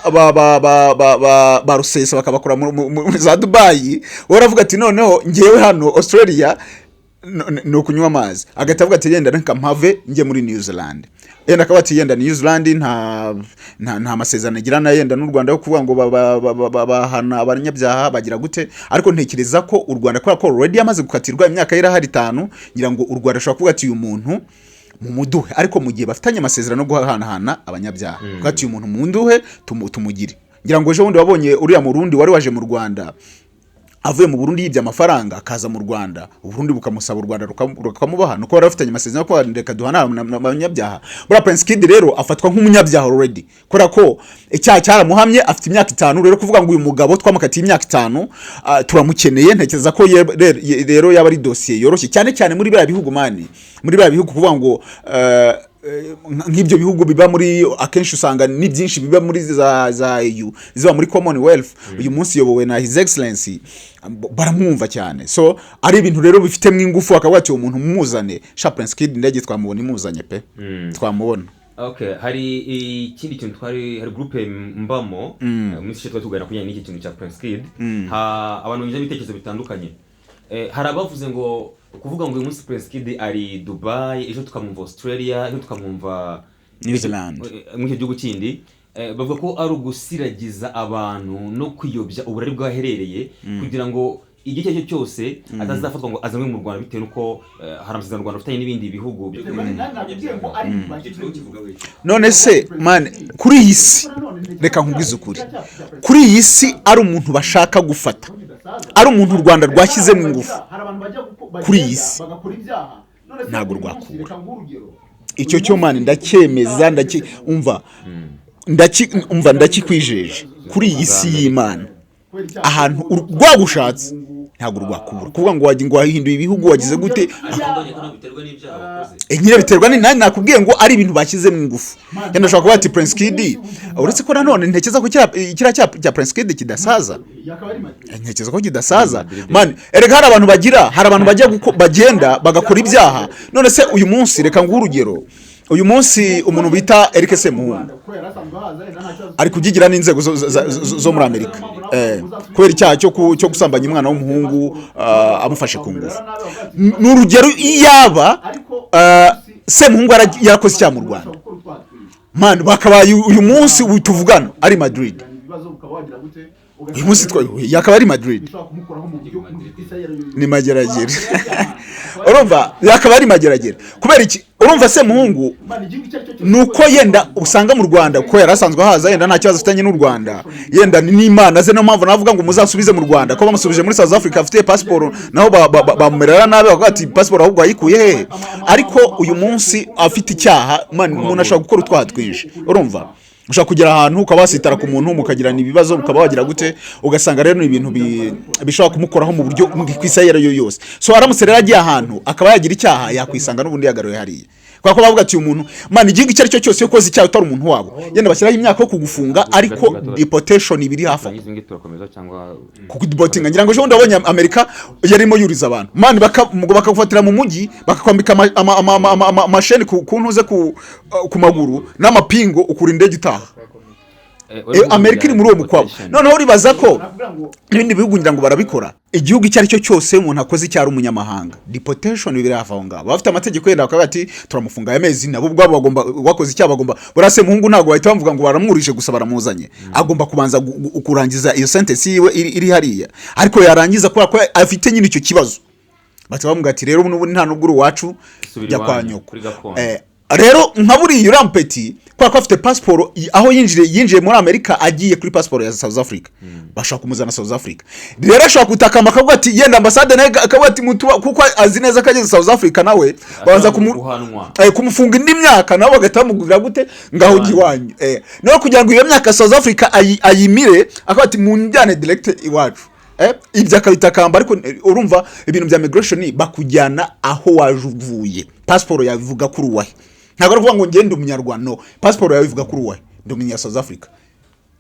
ba Rusesa bakabakora muri za Dubayi." Wowe uravuga ati: "Noneho ngewe hano Australia ni ukunywa amazi." Agahita avuga ati: "Yenda reka mpave njye muri New Zealand." Yenda akavuga ati: "Yenda New Zealand nta masezerano igirana yenda n'u Rwanda yo kuvuga ngo bahana abanyabyaha bagira gute." Ariko ntekereza ko u Rwanda, kubera ko already yamaze gukatirwa, imyaka ye irahari 5, ngira ngo u Rwanda rushobora kuvuga ati: "Uyu muntu mumuduhe." Ariko mu gihe bafitanye amasezerano yo guhanahana abanyabyaha, kuvuga ati: "Uyu muntu munduhe tumugire." Ngira ngo ejo bundi wabonye uriya Murundi wari waje mu Rwanda avuye mu Burundi, yibye amafaranga akaza mu Rwanda, Uburundi bukamusaba, u Rwanda rukamubaha, nuko bari bafitanye amasezerano ko reka duhanahana abanyabyaha. Buriya Prince Kid rero afatwa nk'umunyabyaha already, kubera ko icyaha cyaramuhamye, afite imyaka 5. Rero kuvuga ngo uyu mugabo twamukatiye imyaka 5, turamukeneye, ntekereza ko rero yaba ari dosiye yoroshye, cyane cyane muri biriya bihugu, man, muri biriya bihugu, kuvuga ngo nk'ibyo bihugu biba muri, akenshi usanga ni byinshi biba muri za EU, ziba muri Commonwealth. Uyu munsi iyobowe na His Excellency, baramwumva cyane. So ari ibintu rero bifitemo ingufu, akavuga ati: "Uwo muntu mumuzane." Sha, Prince Kid indege twamubona imuzanye pe, twamubona. Okay, hari ikindi kintu twari, hari groupe mbamo mu minsi ishize twari tuganira ku bijyanye n'iki kintu cya Prince Kid. Abantu banyuze ibitekerezo bitandukanye. Hari abavuze ngo kuvuga ngo uyu munsi Prince Kid ari Dubai, ejo tukamwumva Australia, ejo tukamwumva New Zealand. Muri icyo gihugu kindi, bavuga ko ari ugusiragiza abantu no kwiyobya uburari bw'aherereye, kugira ngo igihe icyo ari cyo cyose atazafatwa ngo azanwe mu Rwanda, bitewe n'uko hari amasezerano u Rwanda rufitanye n'ibindi bihugu. None se man, kuri iyi si, reka nkubwize ukuri, kuri iyi si ari umuntu bashaka gufata, ari umuntu u Rwanda rwashyizemo ingufu, kuri iyi si ntabwo rwakubura. Icyo cyo man ndacyemeza, umva, umva, ndakikwijeje, kuri iyi si y'Imana, ahantu rwagushatse ntabwo rwakubura. Kuvuga ngo wagira ngo wahinduye ibihugu, wagize gute? Nyine biterwa ni nanjye nakubwiye ngo ari ibintu bashyizemo ingufu. Yenda ashobora kuba ati Prince Kid, uretse ko nanone ntekereza ko kiriya cya Prince Kid kidasaza, ntekereza ko kidasaza man. Erega hari abantu bagira, hari abantu bajya bagenda bagakora ibyaha. None se uyu munsi, reka nguhe urugero, uyu munsi umuntu bita Eric Semuhungu ari kubyigira n'inzego zo muri Amerika, kubera icyaha cyo gusambanya umwana w'umuhungu, amufashe ku ngufu. Ni urugero, iyaba Semuhungu yarakoze icyaha mu Rwanda, man, bakabaye uyu munsi ubu tuvugana ari Madrid. Uyu munsi yakaba ari Madrid, ni Mageragere. Urumva yakaba ari Mageragere. Kubera iki? Urumva Semuhungu nuko yenda usanga mu Rwanda, kuko yari asanzwe ahaza, yenda nta kibazo afitanye n'u Rwanda, yenda ni n'Imana ze. Niyo mpamvu navuga ngo muzasubize mu Rwanda, ko bamusubije muri South Africa afite pasiporo, naho bamumerera nabi, bakavuga ati: "Pasiporo ahubwo wayikuye hehe?" Ariko uyu munsi afite icyaha. Man, umuntu ashobora gukora utwaha twinshi. Urumva ushobora kugera ahantu ukaba wasitara ku muntu, mukagirana ibibazo, ukaba wagira gute, ugasanga rero ni ibintu bishobora kumukoraho mu buryo ku isi ayo ari yo yose. So aramutse rero agiye ahantu akaba yagira icyaha, yakwisanga n'ubundi yagaruye hariya, kubera ko bavuga ati: "Uyu muntu, man, igihugu icyo ari cyo cyose, iyo ukoze icyaha utari umuntu wabo, yenda bashyiraho imyaka yo kugufunga, ariko deportation ibiri hafi aho." Turangize ngi turakomeza cyangwa? Kudeportinga, ngira ngo ejo bundi wabonye Amerika yarimo yuriza abantu, man, ngo bakagufatira mu mujyi, bakakwambika amasheni ku ntuze ku maguru n'amapingo, ukura indege itaha. Amerika iri muri uwo mukwabo. Noneho uribaza ko n'ibindi bihugu ngira ngo barabikora. Igihugu icyo ari cyo cyose, umuntu akoze icyaha ari umunyamahanga, deportation biri hafi aho ngaho. Bafite amategeko, yenda bakavuga ati: "Turamufunga aya mezi." Nabo ubwabo bagomba, wakoze icyaha bagomba, buriya Semuhungu ntabwo bahita bamuvuga ngo baramwurije gusa baramuzanye. Agomba kubanza kurangiza iyo sentence yiwe iri hariya. Ariko yarangiza, kubera ko afite nyine icyo kibazo, bahita bamubwira ati: "Rero n'ubundi nta nubwo uri iwacu, Subira jya kwa iwanyu, nyoko." Kuri gakondo. Rero nka buriya uriya mupeti, kubera ko afite pasiporo, aho yinjiriye muri Amerika agiye kuri pasiporo ya South Africa, bashobora kumuzana South Africa. Rero ashobora gutakamba akavuga ati yenda ambasade nayo akavuga ati mutuba, kuko azi neza ko ageze South Africa nawe babanza guhanwa. Kumufunga indi myaka, nabo bagahita bamubwira gute: "Ngaho ujya iwanyu." Nawe kugira ngo iyo myaka South Africa ayimire, akavuga ati: "Munjyane direct iwacu." Ibyo akabitakamba. Ariko urumva ibintu bya migration, bakujyana aho waje uvuye. Pasiporo yawe ivuga kuri uwahe? Ntabwo ari ukuvuga ngo ngende umunyarwanda. No, pasiporo yawe ivuga kuri uwahe? Ndi umunya South Africa,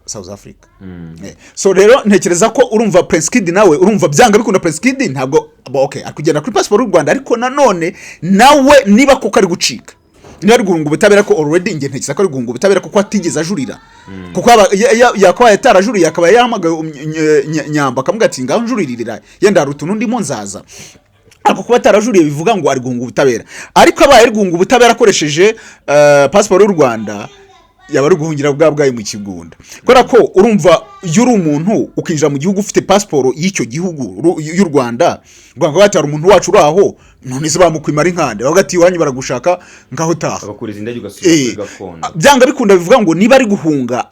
South Africa. So rero ntekereza ko urumva Prince Kid nawe, urumva byanga bikunda Prince Kid ntabwo okay, ari kugenda kuri pasiporo y'u Rwanda, ariko nanone nawe niba koko ari gucika, niba ari guhunga ubutabera, ko already njye ntekereza ko ari guhunga ubutabera, kuko atigeze ajurira, kuko yakabaye atarajuriye, akaba yahamagaye Nyamba akamubwira ati: "Ngaho njuririra, yenda hari utuntu ndimo nzaza." Ariko kuba atarajuriye bivuga ngo ari guhunga ubutabera. Ariko abaye ari guhunga ubutabera akoresheje pasiporo y'u Rwanda, yaba ari guhungira bwa bwayi mu kigunda, kubera ko urumva iyo uri umuntu ukinjira mu gihugu ufite pasiporo y'icyo gihugu y'u Rwanda, rwanda bati: "Hari umuntu wacu uri aho." None se bamukwimara inkande? Bavuga ati: "Iwanyu baragushaka, ngaho taha." Bagakuriza indege ugasubira kuri gakondo. Byanga bikunda bivuga ngo niba ari guhunga,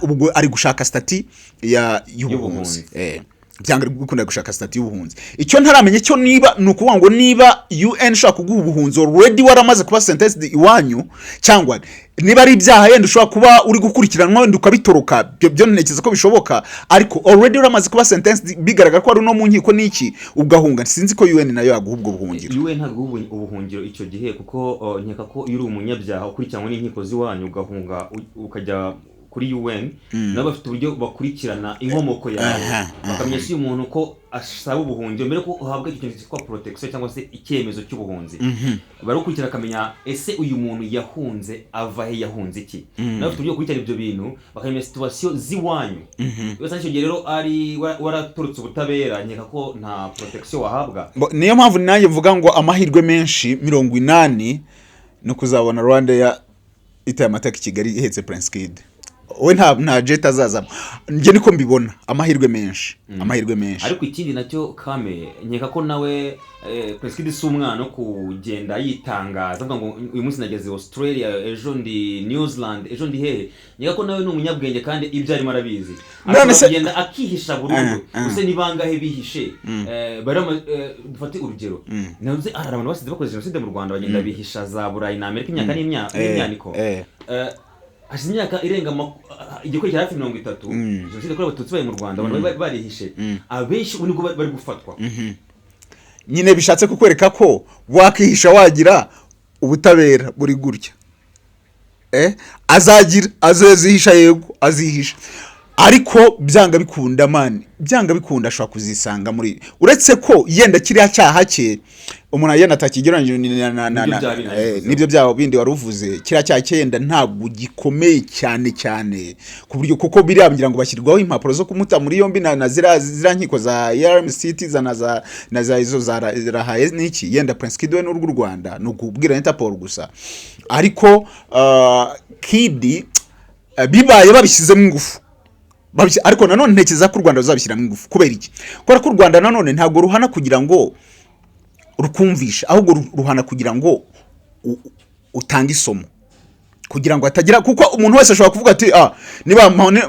ubwo ari gushaka status ya y'ubuhunzi. Y'ubuhunzi. Byanga bikunda gushaka status y'ubuhunzi. Icyo ntaramenya cyo niba ni ukuvuga ngo niba UN ishobora kuguha ubuhunzi already waramaze kuba sentenced iwanyu, cyangwa niba ari ibyaha yenda ushobora kuba uri gukurikiranwa, wenda ukabitoroka, byo ntekereza ko bishoboka. Ariko already uramaze kuba sentenced, bigaragara ko ari no mu nkiko n'iki, ugahunga, sinzi ko UN nayo yaguha ubwo buhungiro. UN ntabwo guha ubuhungiro icyo gihe, kuko nkeka ko iyo uri umunyabyaha ukurikiranwa n'inkiko z'iwanyu, ugahunga ukajya kuri UN, nabo bafite uburyo bakurikirana inkomoko yawe, bakamenya si uyu muntu ko asaba ubuhungiro. Mbere ko uhabwa icyo kintu cyitwa protection cyangwa se icyemezo cy'ubuhunzi, baragukurikirana bakamenya: ese uyu muntu yahunze ava he? Yahunze iki? Nabo bafite uburyo bakurikirana ibyo bintu, bakamenya situation z'iwanyu. Iyo usanga icyo gihe rero ari waraturutse ubutabera, nkeka ko nta protection wahabwa. Niyo mpamvu nanjye mvuga ngo amahirwe menshi 80 ni ukuzabona Rwanda ya itaye amateka i Kigali ihetse Prince Kid. We nta jet azazamo, njye niko mbibona, amahirwe menshi, amahirwe menshi. Ariko ikindi nacyo kame, nkeka ko nawe Prince Kid si umwana wo kugenda yitangaza avuga ngo uyu munsi nageze Australia, ejo ndi New Zealand, ejo ndi hehe. Nkeka ko nawe ni umunyabwenge kandi ibyo arimo arabizi. None Ashobora kugenda akihisha burundu. Ese ni bangahe bihishe? Dufate urugero, navuze hari abantu basize bakoze jenoside mu Rwanda, bagenda bihisha za Burayi na Amerika imyaka n'imyaka n'imyaniko. Hashize imyaka irenga igikora cya hafi 30 jenoside yakorewe Abatutsi baye mu Rwanda, abantu bari barihishe, abenshi ubu nibwo bari gufatwa. Nyine bishatse kukwereka ko wakihisha wagira ubutabera buri gutya. Azagira azazihisha, yego azihisha, ariko byanga bikunda, man, byanga bikunda ashobora kuzisanga muri, uretse ko yenda kiriya cyaha cye umuntu yenda atakigereranyije Nibyo bya bindi navuze. Nibyo byaho bindi wari uvuze. Kiriya cyaha cye yenda ntabwo gikomeye cyane cyane ku buryo, kuko biriya ngira ngo bashyirwaho impapuro zo kumuta muri yombi na ziriya nkiko za RMCT za na za izo za Rahaye n'iki. Yenda Prince Kid we n'urw'u Rwanda ni ukubwira Interpol gusa. Ariko Kid, bibaye babishyizemo ingufu, ariko nanone ntekereza ko u Rwanda ruzabishyiramo ingufu. Kubera iki? Kubera ko u Rwanda nanone ntabwo ruhana kugira ngo Rukumvisha, ahubwo ruhana kugira ngo utange isomo, kugira ngo hatagira, kuko umuntu wese ashobora kuvuga ati: "Ah,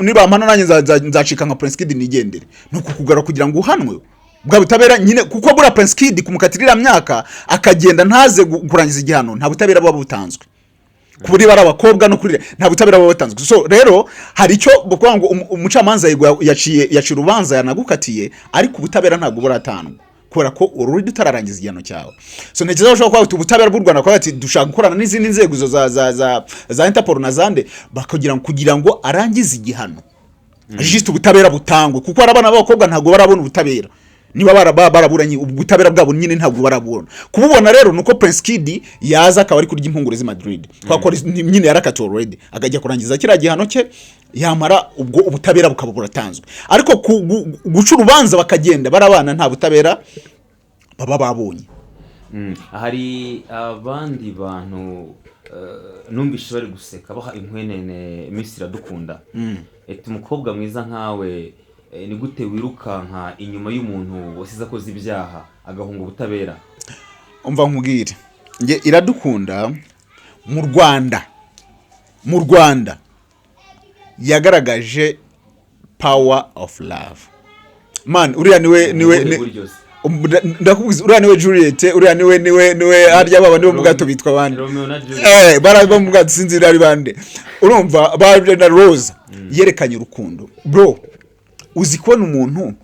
nibampana nanjye nzacika nka Prince Kid nigendere." Ni ukukugarura kugira ngo uhanwe bwa butabera nyine, kuko buriya Prince Kid kumukatira iriya myaka akagenda ntaze kurangiza igihano, nta butabera buba butanzwe kuri bari abakobwa no kuri, nta butabera buba butanzwe. So rero hari icyo kuvuga ngo umucamanza yego yaciye urubanza, yanagukatiye, ariko ubutabera ntabwo buratangwa kubera ko already utararangiza igihano cyawe. So ntekereza ko bashobora kuba bafite ubutabera bw'u Rwanda, kuba bati dushaka gukorana n'izindi nzego, izo za Interpol na zande, bakagira kugira ngo arangize igihano, juste ubutabera butangwe, kuko hari abana b'abakobwa ntabwo barabona ubutabera. Niba baraburanye, ubutabera bwabo nyine ntabwo barabubona. Kububona rero nuko Prince Kid yaza akaba ari kurya impungure z'i Madrid, kubera ko nyine yarakatiwe already, akajya kurangiza kiriya gihano cye, yamara ubwo ubutabera bukaba buratanzwe. Ariko guca urubanza bakagenda barabana, nta butabera baba babonye. Hari abandi bantu numvise bari guseka, baha inkwenene Miss Iradukunda. Ati: "Umukobwa mwiza nkawe, ni gute wirukanka inyuma y'umuntu wasize akoze ibyaha agahunga ubutabera?" Umva nkubwire, nge Iradukunda mu Rwanda yagaragaje power of love, man. Uriya niwe Mu buhe buryo se? Ndakubwiza, uriya niwe Juliet, uriya niwe harya baba niwe mu bwato bitwa bande? Romeo na Juliet. Bari bo mu bwato, sinzi ari bande. Urumva ba na Rose yerekanye urukundo. Bro, uzi kubona umuntu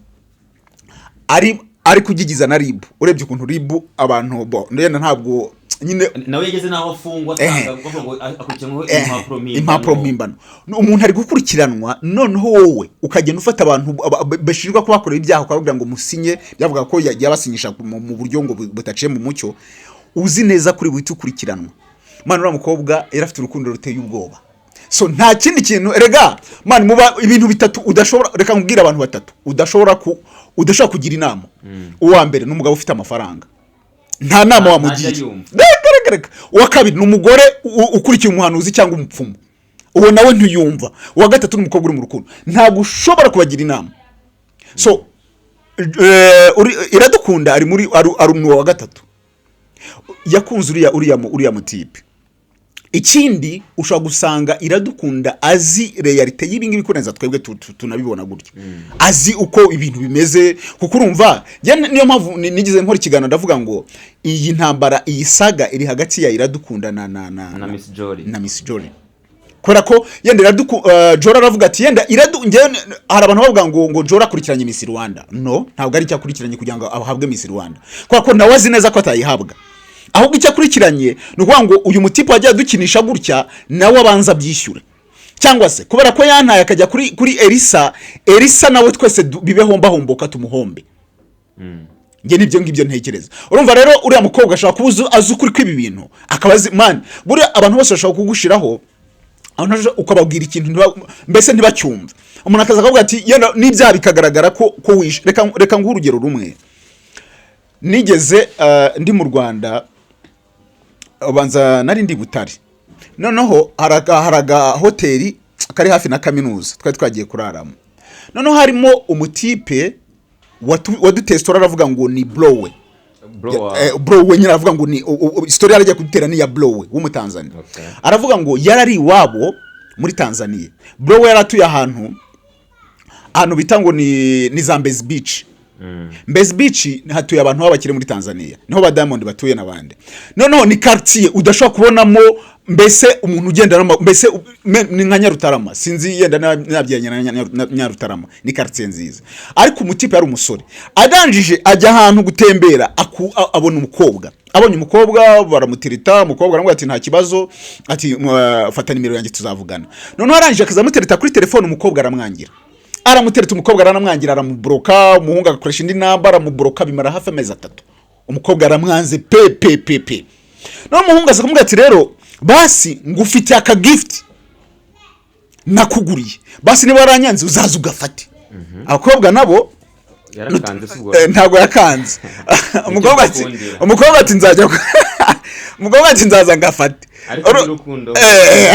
ari kugigiza na RIB? Urebye ukuntu RIB abantu bo ndenda, ntabwo nyine Nawe yageze n'aho afungwa, atanga bavuga ngo akurikiranyweho impapuro mpimbano. Impapuro mpimbano. Umuntu ari gukurikiranwa, noneho wowe ukagenda ufata abantu bashinjwa kuba bakorera ibyaha, ukababwira ngo musinye. Byavuga ko yabasinyisha mu buryo ngo butaciye mu mucyo, uzi neza kuri buhite ukurikiranwa. Man, uriya mukobwa yari afite urukundo ruteye ubwoba. So nta kindi kintu erega, man, muba ibintu bitatu udashobora, reka nkubwire, abantu batatu udashobora kugira inama. Uwa mbere ni umugabo ufite amafaranga, nta nama wamugira. Ntajya yumva. Reka, reka, reka. Uwa kabiri ni umugore ukurikiye umuhanuzi cyangwa umupfumu, uwo nawe ntiyumva. Uwa gatatu ni umukobwa uri mu rukundo, ntabwo ushobora kubagira inama. So Iradukunda ari muri ari uwa gatatu, yakunze uriya mutipe. Ikindi, ushobora gusanga Iradukunda azi réalité y'ibingibi kurenza twebwe tunabibona gutya, azi uko ibintu bimeze, kuko urumva njye niyo mpamvu nigeze nkora ikiganiro ndavuga ngo iyi ntambara, iyi saga iri hagati ya Iradukunda na Na Miss Jolly. Na Miss Jolly, kubera ko yenda Jolly aravuga ati yenda iradu njyewe hari abantu bavuga ngo Jolly akurikiranye Miss Rwanda. No, ntabwo ari icyo akurikiranye kugira ngo ahabwe Miss Rwanda, kubera ko nawe azi neza ko atayihabwa. Ahubwo icyo akurikiranye ni ukuvuga ngo uyu mutipe wagiye adukinisha gutya, nawe abanza abyishyure, cyangwa se kubera ko yantaye akajya kuri Elisa, Elisa nawe twese bibe homba homboka, tumuhombe. Njye nibyo ngibyo ntekereza. Urumva rero uriya mukobwa ashobora kuba azi ukuri kw'ibi bintu, akaba azi, man, buriya abantu bose bashobora kugushiraho, abantu ukababwira ikintu mbese ntibacyumve. Umuntu akaza akavuga ati yenda n'ibyaha bikagaragara ko wishe. Reka nguhe urugero rumwe. Nigeze ndi mu Rwanda, ubanza nari ndi Butare, noneho hari aga hoteli kari hafi na kaminuza twari twagiye kuraramo. Noneho harimo umutipe waduteye story, aravuga ngo ni blowe. Bro wa Bro we nyine aravuga ngo ni story yaragiye kudutera ni iya Blowe w'Umutanzania. Aravuga ngo yarari iwabo muri Tanzania. Bro we yari atuye ahantu bita ngo ni za Mbezi Beach. Mbezi Beach hatuye abantu b'abakire muri Tanzania, niho ba Diamond batuye n'abandi. Noneho ni quartier udashobora kubonamo mbese umuntu ugenda mbese ni nka Nyarutarama, sinzi yenda nabyeranya na Nyarutarama, ni quartier nziza. Ariko umutipe yari umusore, adanjije ajya ahantu gutembera, abona umukobwa. Abonye umukobwa baramutereta, umukobwa aramubwira ati: "Nta kibazo," ati: "Fata nimero yanjye tuzavugana." Noneho arangije akazamutereta kuri telefone, umukobwa aramwangira. Aramutereta, umukobwa aranamwangira, aramuboroka. Umuhungu agakoresha indi namba, aramuboroka. Bimara hafi amezi 3, umukobwa aramwanze pe pe pe pe. Noneho umuhungu aza kumubwira ati: "Rero basi ngufitiye aka gift nakuguriye, basi niba waranyanze uzaza ugafate." Abakobwa nabo Yarakanze se ubwo? Ntabwo yakanze. Umukobwa ati Gukundira. Umukobwa ati nzajya umukobwa ati: "Nzaza ngafate." Ariko iby'urukundo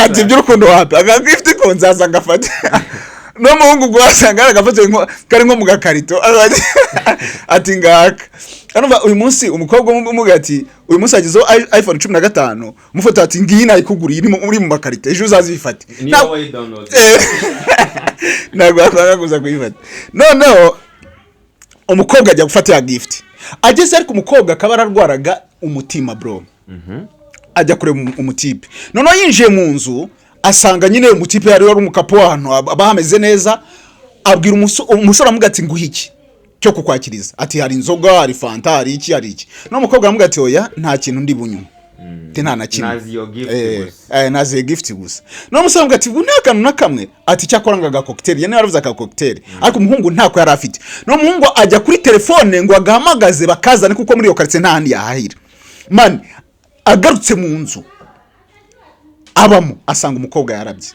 Ati: "Iby'urukundo wapi, aka gift ko nzaza ngafate." N'umuhungu ubwo wasanga yaragafotoye kari nko mu gakarito, ati ngaka. Urumva uyu munsi umukobwa umubwira ati uyu munsi hagezeho iPhone 15, umufoto ati ngiyi nayikuguriye, iri uri mu makarito, ejo uzazifate. Niba wayidownload. Ntabwo yakwanga kuza kuyifata. Noneho umukobwa ajya gufata ya gift, ageze, ariko umukobwa akaba ararwaraga umutima, bro. Ajya kureba umutipe. Noneho yinjiye mu nzu, asanga nyine umutipe yari umukapo w'ahantu aba hameze neza. Abwira umusore, aramubwira ati nguhe iki cyo kukwakiriza? Ati hari inzoga, hari fanta, hari iki, hari iki. Noneho umukobwa aramubwira ati oya, nta kintu ndi bunywe. Ati nta na kimwe. Nazi iyo gift gusa. Nazi iyo gift gusa. Noneho umusore aramubwira ati ubu nta kantu na kamwe? Ati cyakora ngo agacocktail, yari yaravuze agacocktail, ariko umuhungu ntako yari afite. Noneho umuhungu ajya kuri telefone ngo agahamagaze bakazane, kuko muri iyo karitsiye nta handi yahahira. Man, agarutse mu nzu abamo, asanga umukobwa yarabye.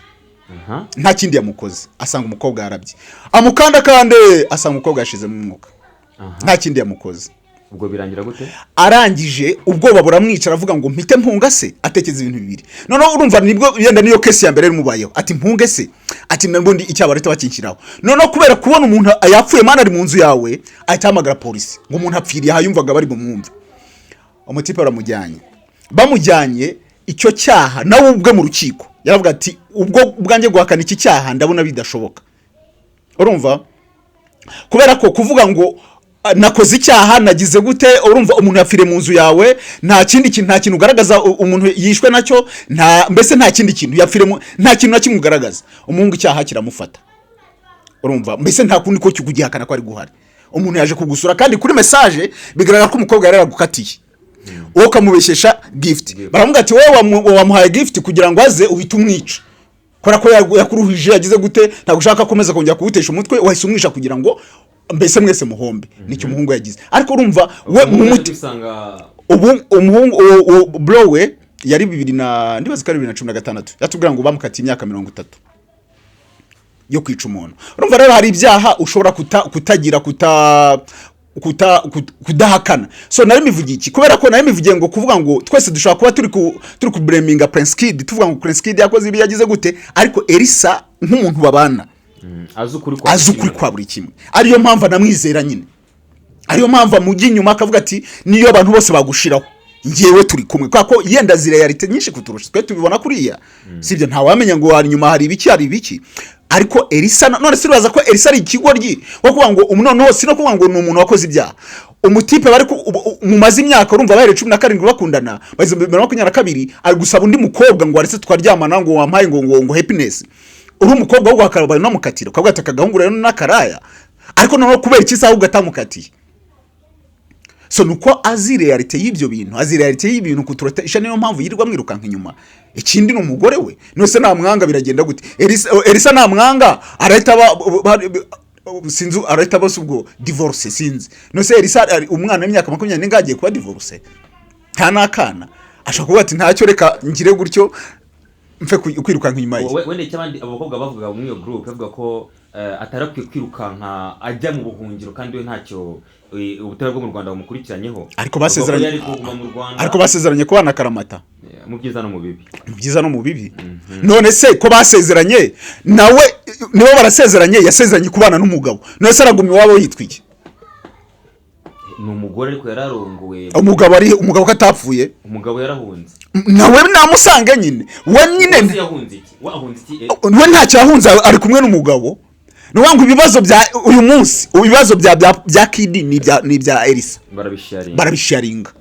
Nta kindi yamukoze, asanga umukobwa yarabye. Amukandakande, asanga umukobwa yashizemo umwuka. Nta kindi yamukoze. Ubwo birangira gute? Arangije ubwoba buramwica, aravuga ngo mpite mpunga se? Atekereza ibintu bibiri. Noneho urumva nibwo yenda niyo case ya mbere imubayeho. Ati mpunge se? Ati n'ubundi icyaha barahita bakinshyiraho. Noneho kubera kubona umuntu yapfuye, man, ari mu nzu yawe, ahita ahamagara polisi ngo umuntu apfiriye aha. Yumvaga bari bumwumve. Umutipe baramujyanye. Bamujyanye, icyo cyaha nawe ubwe mu rukiko yaravuga ati ubwo ubwanjye guhakana iki cyaha ndabona bidashoboka. Urumva, kubera ko kuvuga ngo nakoze icyaha, nagize gute, urumva umuntu yapfiriye mu nzu yawe, nta kindi kintu, nta kintu ugaragaza umuntu yishwe nacyo, nta mbese nta kindi kintu yapfiriye nta kintu na kimwe ugaragaza. Umuhungu icyaha kiramufata. Urumva mbese nta kundi ko kugihakana ko ari guhari. Umuntu yaje kugusura, kandi kuri message bigaragara ko umukobwa yari yaragukatiye, wowe ukamubeshyesha gift. Baravuga ati wowe wamuhaye gift kugira ngo aze uhite umwica, kubera ko yakuruhije, yagize gute, ntabwo ushaka akomeza kongera kuwutesha umutwe, wahise umwisha kugira ngo mbese mwese muhombe. Nicyo umuhungu yagize. Ariko urumva we mu muti usanga ubu umuhungu uwo bro we yari bibiri na, ndibaza ko ari 2016, yatubwira ngo bamukatiye imyaka 30 yo kwica umuntu. Urumva rero hari ibyaha ushobora kutagira kudahakana. So nari mivugiye iki? Kubera ko nari mivugiye ngo kuvuga ngo twese dushobora kuba turi kublaminga Prince Kid, tuvuga ngo Prince Kid yakoze ibi, yagize gute, ariko Elisa nk'umuntu babana azi ukuri kwa azi ukuri kwa buri kimwe. Ariyo mpamvu anamwizera nyine, ariyo mpamvu amujya inyuma, akavuga ati niyo abantu bose bagushiraho, ngewe turi kumwe, kubera ko yenda azi réalité nyinshi kuturusha twe tubibona kuriya. Sibyo? Ntawamenya ngo hari inyuma hari ibiki, hari ibiki. Ariko Elisa none se uribaza ko Elisa ari ikigoryi wo kuvuga ngo noneho si no kuvuga ngo ni umuntu wakoze ibyaha, umutipe bari mumaze imyaka, urumva bahereye 17 bakundana, bageze mu 2022, ari gusaba undi mukobwa ngo waretse twaryamana, ngo wampaye ngo happiness. Uri umukobwa ahubwo akaba unamukatira, ukavuga ati aka gahungu rero n'akaraya. Ariko noneho kubera iki se ahubwo atamukatiye? So nuko azi réalité y'ibyo bintu, azi réalité y'ibintu kuturusha, niyo mpamvu yirirwa amwirukanka inyuma. Ikindi ni umugore we. Nose namwanga biragenda gute? Elisa namwanga arahita aba sinzi, arahita aba se ubwo divorce? Sinzi. Nose Elisa ari umwana w'imyaka 24 agiye kuba divorce, nta n'akana? Ashobora kuvuga ati ntacyo, reka ngire gutyo mfe kwirukanka inyuma ye. Wenda icyo abandi abo bakobwa bavuga muri iyo group, bavuga ko atari akwiye kwirukanka ajya mu buhungiro, kandi we ntacyo ubutabera bwo mu Rwanda bumukurikiranyeho. Ariko Bavuga ko basezeranye yari kuguma mu Rwanda. Ariko basezeranye kubana akaramata. Mu byiza no mu bibi. Mu byiza no mu bibi. None se ko basezeranye, nawe nibo barasezeranye, yasezeranye kubana n'umugabo, none se araguma iwabo yitwa iki? Ni umugore, ariko yararongowe. Umugabo ari umugabo ko atapfuye? Umugabo yarahunze. Nawe namusange nyine, we nyine. Ese yahunze iki? We ahunze iki? We ntacyo yahunze, ari kumwe n'umugabo. Ni ukuvuga ngo ibibazo bya uyu munsi, ibibazo bya Kidi ni ibya Elisa. Barabisharinga. Barabisharinga.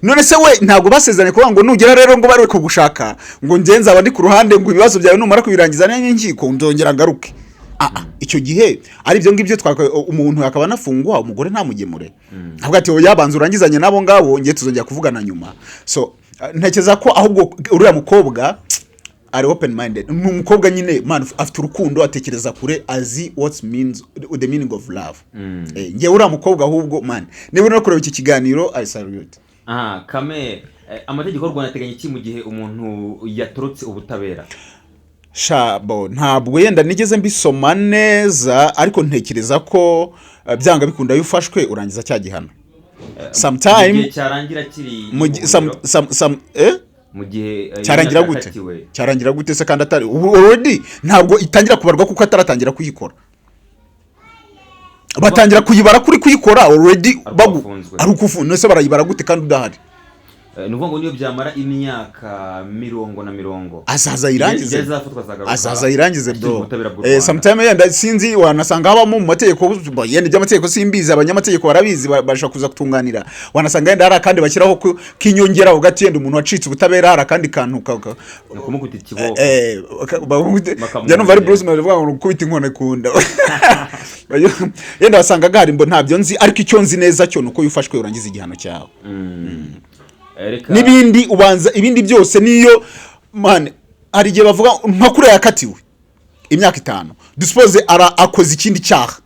None se we ntabwo basezeranye kuvuga ngo nugera rero ngo bari kugushaka, ngo ngenzi aba ndi ku ruhande, ngo ibibazo byawe numara kubirangiza n'inkiko nzongera ngaruke? Icyo gihe ari ibyo ngibyo umuntu akaba anafungwa, umugore ntamugemure, avuga ati oya, banza urangizanye n'abo ngabo, ngiye tuzongera kuvugana nyuma. So ntekereza ko ahubwo uriya mukobwa ari open minded. Ni umukobwa nyine, man, afite urukundo, atekereza kure, azi what means the meaning of love. Ngewe uriya mukobwa ahubwo, man, niba uri no kureba iki kiganiro, I salute. Aha kame, amategeko y'u Rwanda ateganya iki mu gihe umuntu yatorotse ubutabera? Shabo, ntabwo yenda nigeze mbisoma neza, ariko ntekereza ko byanga bikunda iyo ufashwe urangiza cya gihano sometime. Mu gihe cyarangira kiri mu mu some buhungiro? some some eh Mu gihe Cyarangira imyaka gute? yakatiwe. Cyarangira gute se kandi atari ubu? Already ntabwo itangira kubarwa kuko ataratangira kuyikora. Batangira kuyibara kuri kuyikora already. Ari uko Bagu wafunzwe. Ari uko ufunzwe. Ese barayibara gute kandi udahari? Ni ukuvuga ngo niyo byamara imyaka mirongo na mirongo, azaza ayirangize. igihe azafatwa azagaruka Azaza ayirangize, ashyirwa bro. ubutabera bw'u Rwanda. Sometime yenda sinzi, wanasanga habamo mu mategeko yenda, iby'amategeko simbizi, abanyamategeko barabizi, bashobora kuza kutunganira. Wanasanga yenda hari akandi bashyiraho k'inyongera ugati yenda umuntu wacitse ubutabera hari akandi kantu Ni ukumukubita ikiboko. Bakamwongera. Njya numva ari Bruce Melody uvuga ngo gukubita inkoni ku nda. Yenda wasanga gahari, mbo ntabyo nzi, ariko icyo nzi neza cyo ni uko iyo ufashwe urangiza igihano cyawe. Reka N'ibindi ubanza, ibindi byose niyo man hari igihe bavuga nka kuriya yakatiwe imyaka 5, dusuppose ara akoze ikindi cyaha,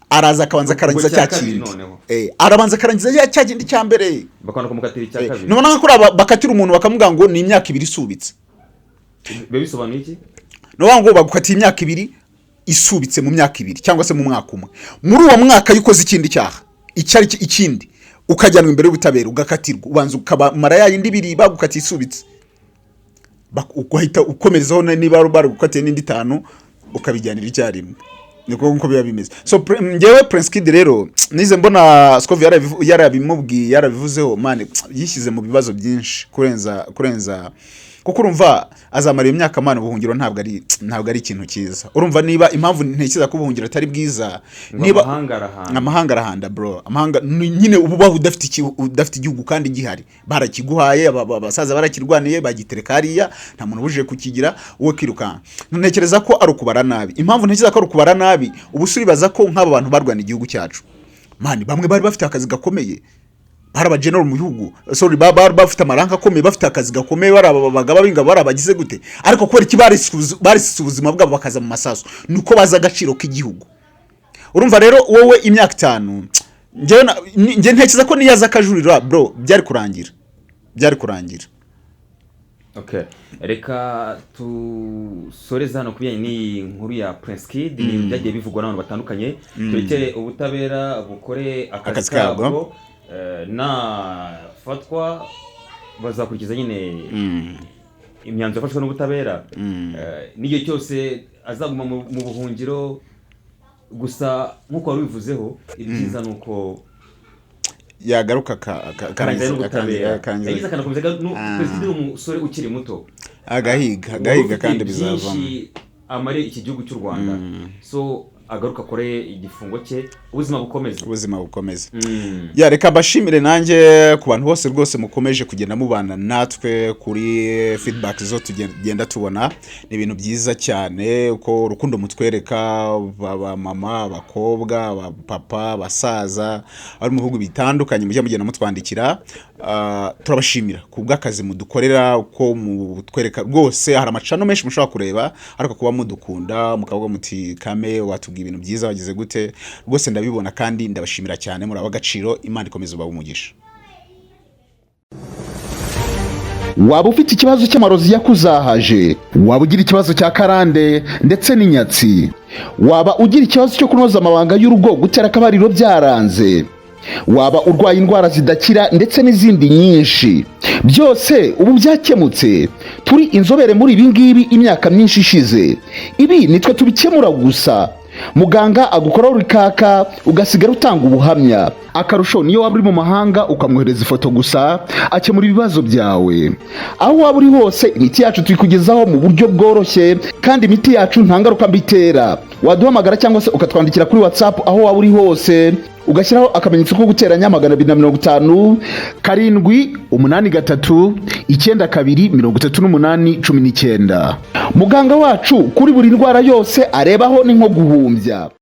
araza akabanza akarangiza Ubwo cya cya kabiri kindi. Noneho. Arabanza akarangiza cya kindi cya mbere. Bakabona kumukatira icya kabiri. Nubona nka kuriya bakatira umuntu bakamubwira ngo ni imyaka 2 isubitse. Biba bisobanuye iki? Ni ukuvuga ngo bagukatiye imyaka 2 isubitse mu myaka 2 cyangwa se mu mwaka umwe. Muri uwo mwaka iyo ukoze ikindi cyaha icyo ari cyo ikindi, ukajyanwa imbere y'ubutabera ugakatirwa, ubanza ukamara ya yindi 2 bagukatiye isubitse, ugahita ukomerezaho niba baragukatiye n'indi 5 ukabijyanira icyarimwe. Niko nkuko biba bimeze. So njyewe Prince Kid rero nize mbona Scovia yarabimubwiye, yarabivuzeho, man, yishyize mu bibazo byinshi kurenza kuko urumva azamara iyo myaka, man. Ubuhungiro ntabwo ari ikintu cyiza. Urumva niba impamvu ntekereza ko ubuhungiro atari bwiza, Ngo niba amahanga arahanda. Amahanga arahanda, bro. Amahanga nyine uba ubaho udafite igihugu kandi gihari, barakiguhaye, abasaza barakirwaniye, bagitereka hariya, nta muntu ubujije kukigira, wowe kirukanka. Ntekereza ko ari ukubara nabi. Impamvu ntekereza ko ari ukubara nabi, ubu se uribaza ko nk'aba bantu barwana igihugu cyacu, man, bamwe bari bafite akazi gakomeye, bari abageneral mu bihugu, sorry, bari bafite amaranka akomeye, bafite akazi gakomeye, bari abagaba b'ingabo, bari abagize gute, ariko kubera iki barisise ubuzima bwabo bakaza mu masasu? Ni uko bazi agaciro k'igihugu. Urumva rero wowe imyaka 5, njye ntekereza ko niyo aza akajurira, bro, byari kurangira, byari kurangira. Okay. Reka dusoreze hano ku bijyanye n'iyi nkuru ya Prince Kid. Ni ibintu byagiye bivugwa n'abantu batandukanye. Turekere ubutabera bukore akazi Akazi kabwo. kabwo. Nafatwa bazakurikiza nyine imyanzuro yafashwe n'ubutabera. N'igihe cyose azaguma mu buhungiro gusa, nk'uko wari ubivuzeho, ibyiza ni uko yagaruka akarangiza n'ubutabera. Akarangiza. Yagize akanakomeza Perezida ni umusore ukiri muto. Agahiga, Wari agahiga ufite kandi bizavamo. byinshi amare iki gihugu cy'u Rwanda, so agaruka akore igifungo cye, ubuzima bukomeze. Ubuzima bukomeze. Ya, reka mbashimire nanjye ku bantu bose rwose mukomeje kugenda mubana natwe kuri feedback zo tugenda tubona. Ni ibintu byiza cyane uko urukundo mutwereka, ba mama, abakobwa, ba papa, abasaza bari mu bihugu bitandukanye, mujya mugenda mutwandikira. Turabashimira ku bw'akazi mudukorera, uko mutwereka rwose. Hari amachannel menshi mushobora kureba, ariko kuba mudukunda mukavuga muti kame watubwiye ibintu byiza, wagize gute, rwose ndabibona kandi ndabashimira cyane. Muri ab'agaciro. Imana ikomeza ubahe umugisha. Waba ufite ikibazo cy'amarozi yakuzahaje, waba ugira ikibazo cya karande ndetse n'inyatsi, waba ugira ikibazo cyo kunoza amabanga y'urugo, gutera akabariro byaranze, waba urwaye indwara zidakira ndetse n'izindi nyinshi, byose ubu byakemutse. Turi inzobere muri ibi ngibi imyaka myinshi ishize. Ibi nitwe tubikemura gusa. Muganga agukoraho urikaka ugasigara utanga ubuhamya. Akarusho, niyo waba uri mu mahanga ukamwohereza ifoto gusa, akemura ibibazo byawe. Aho waba uri hose, imiti yacu tuyikugezaho mu buryo bworoshye, kandi imiti yacu nta ngaruka mbi itera. Waduhamagara cyangwa se ukatwandikira kuri WhatsApp aho waba uri hose, ugashyiraho akamenyetso ko guteranya 250 783 92 38 19. Muganga wacu kuri buri ndwara yose arebaho ni nko guhumbya.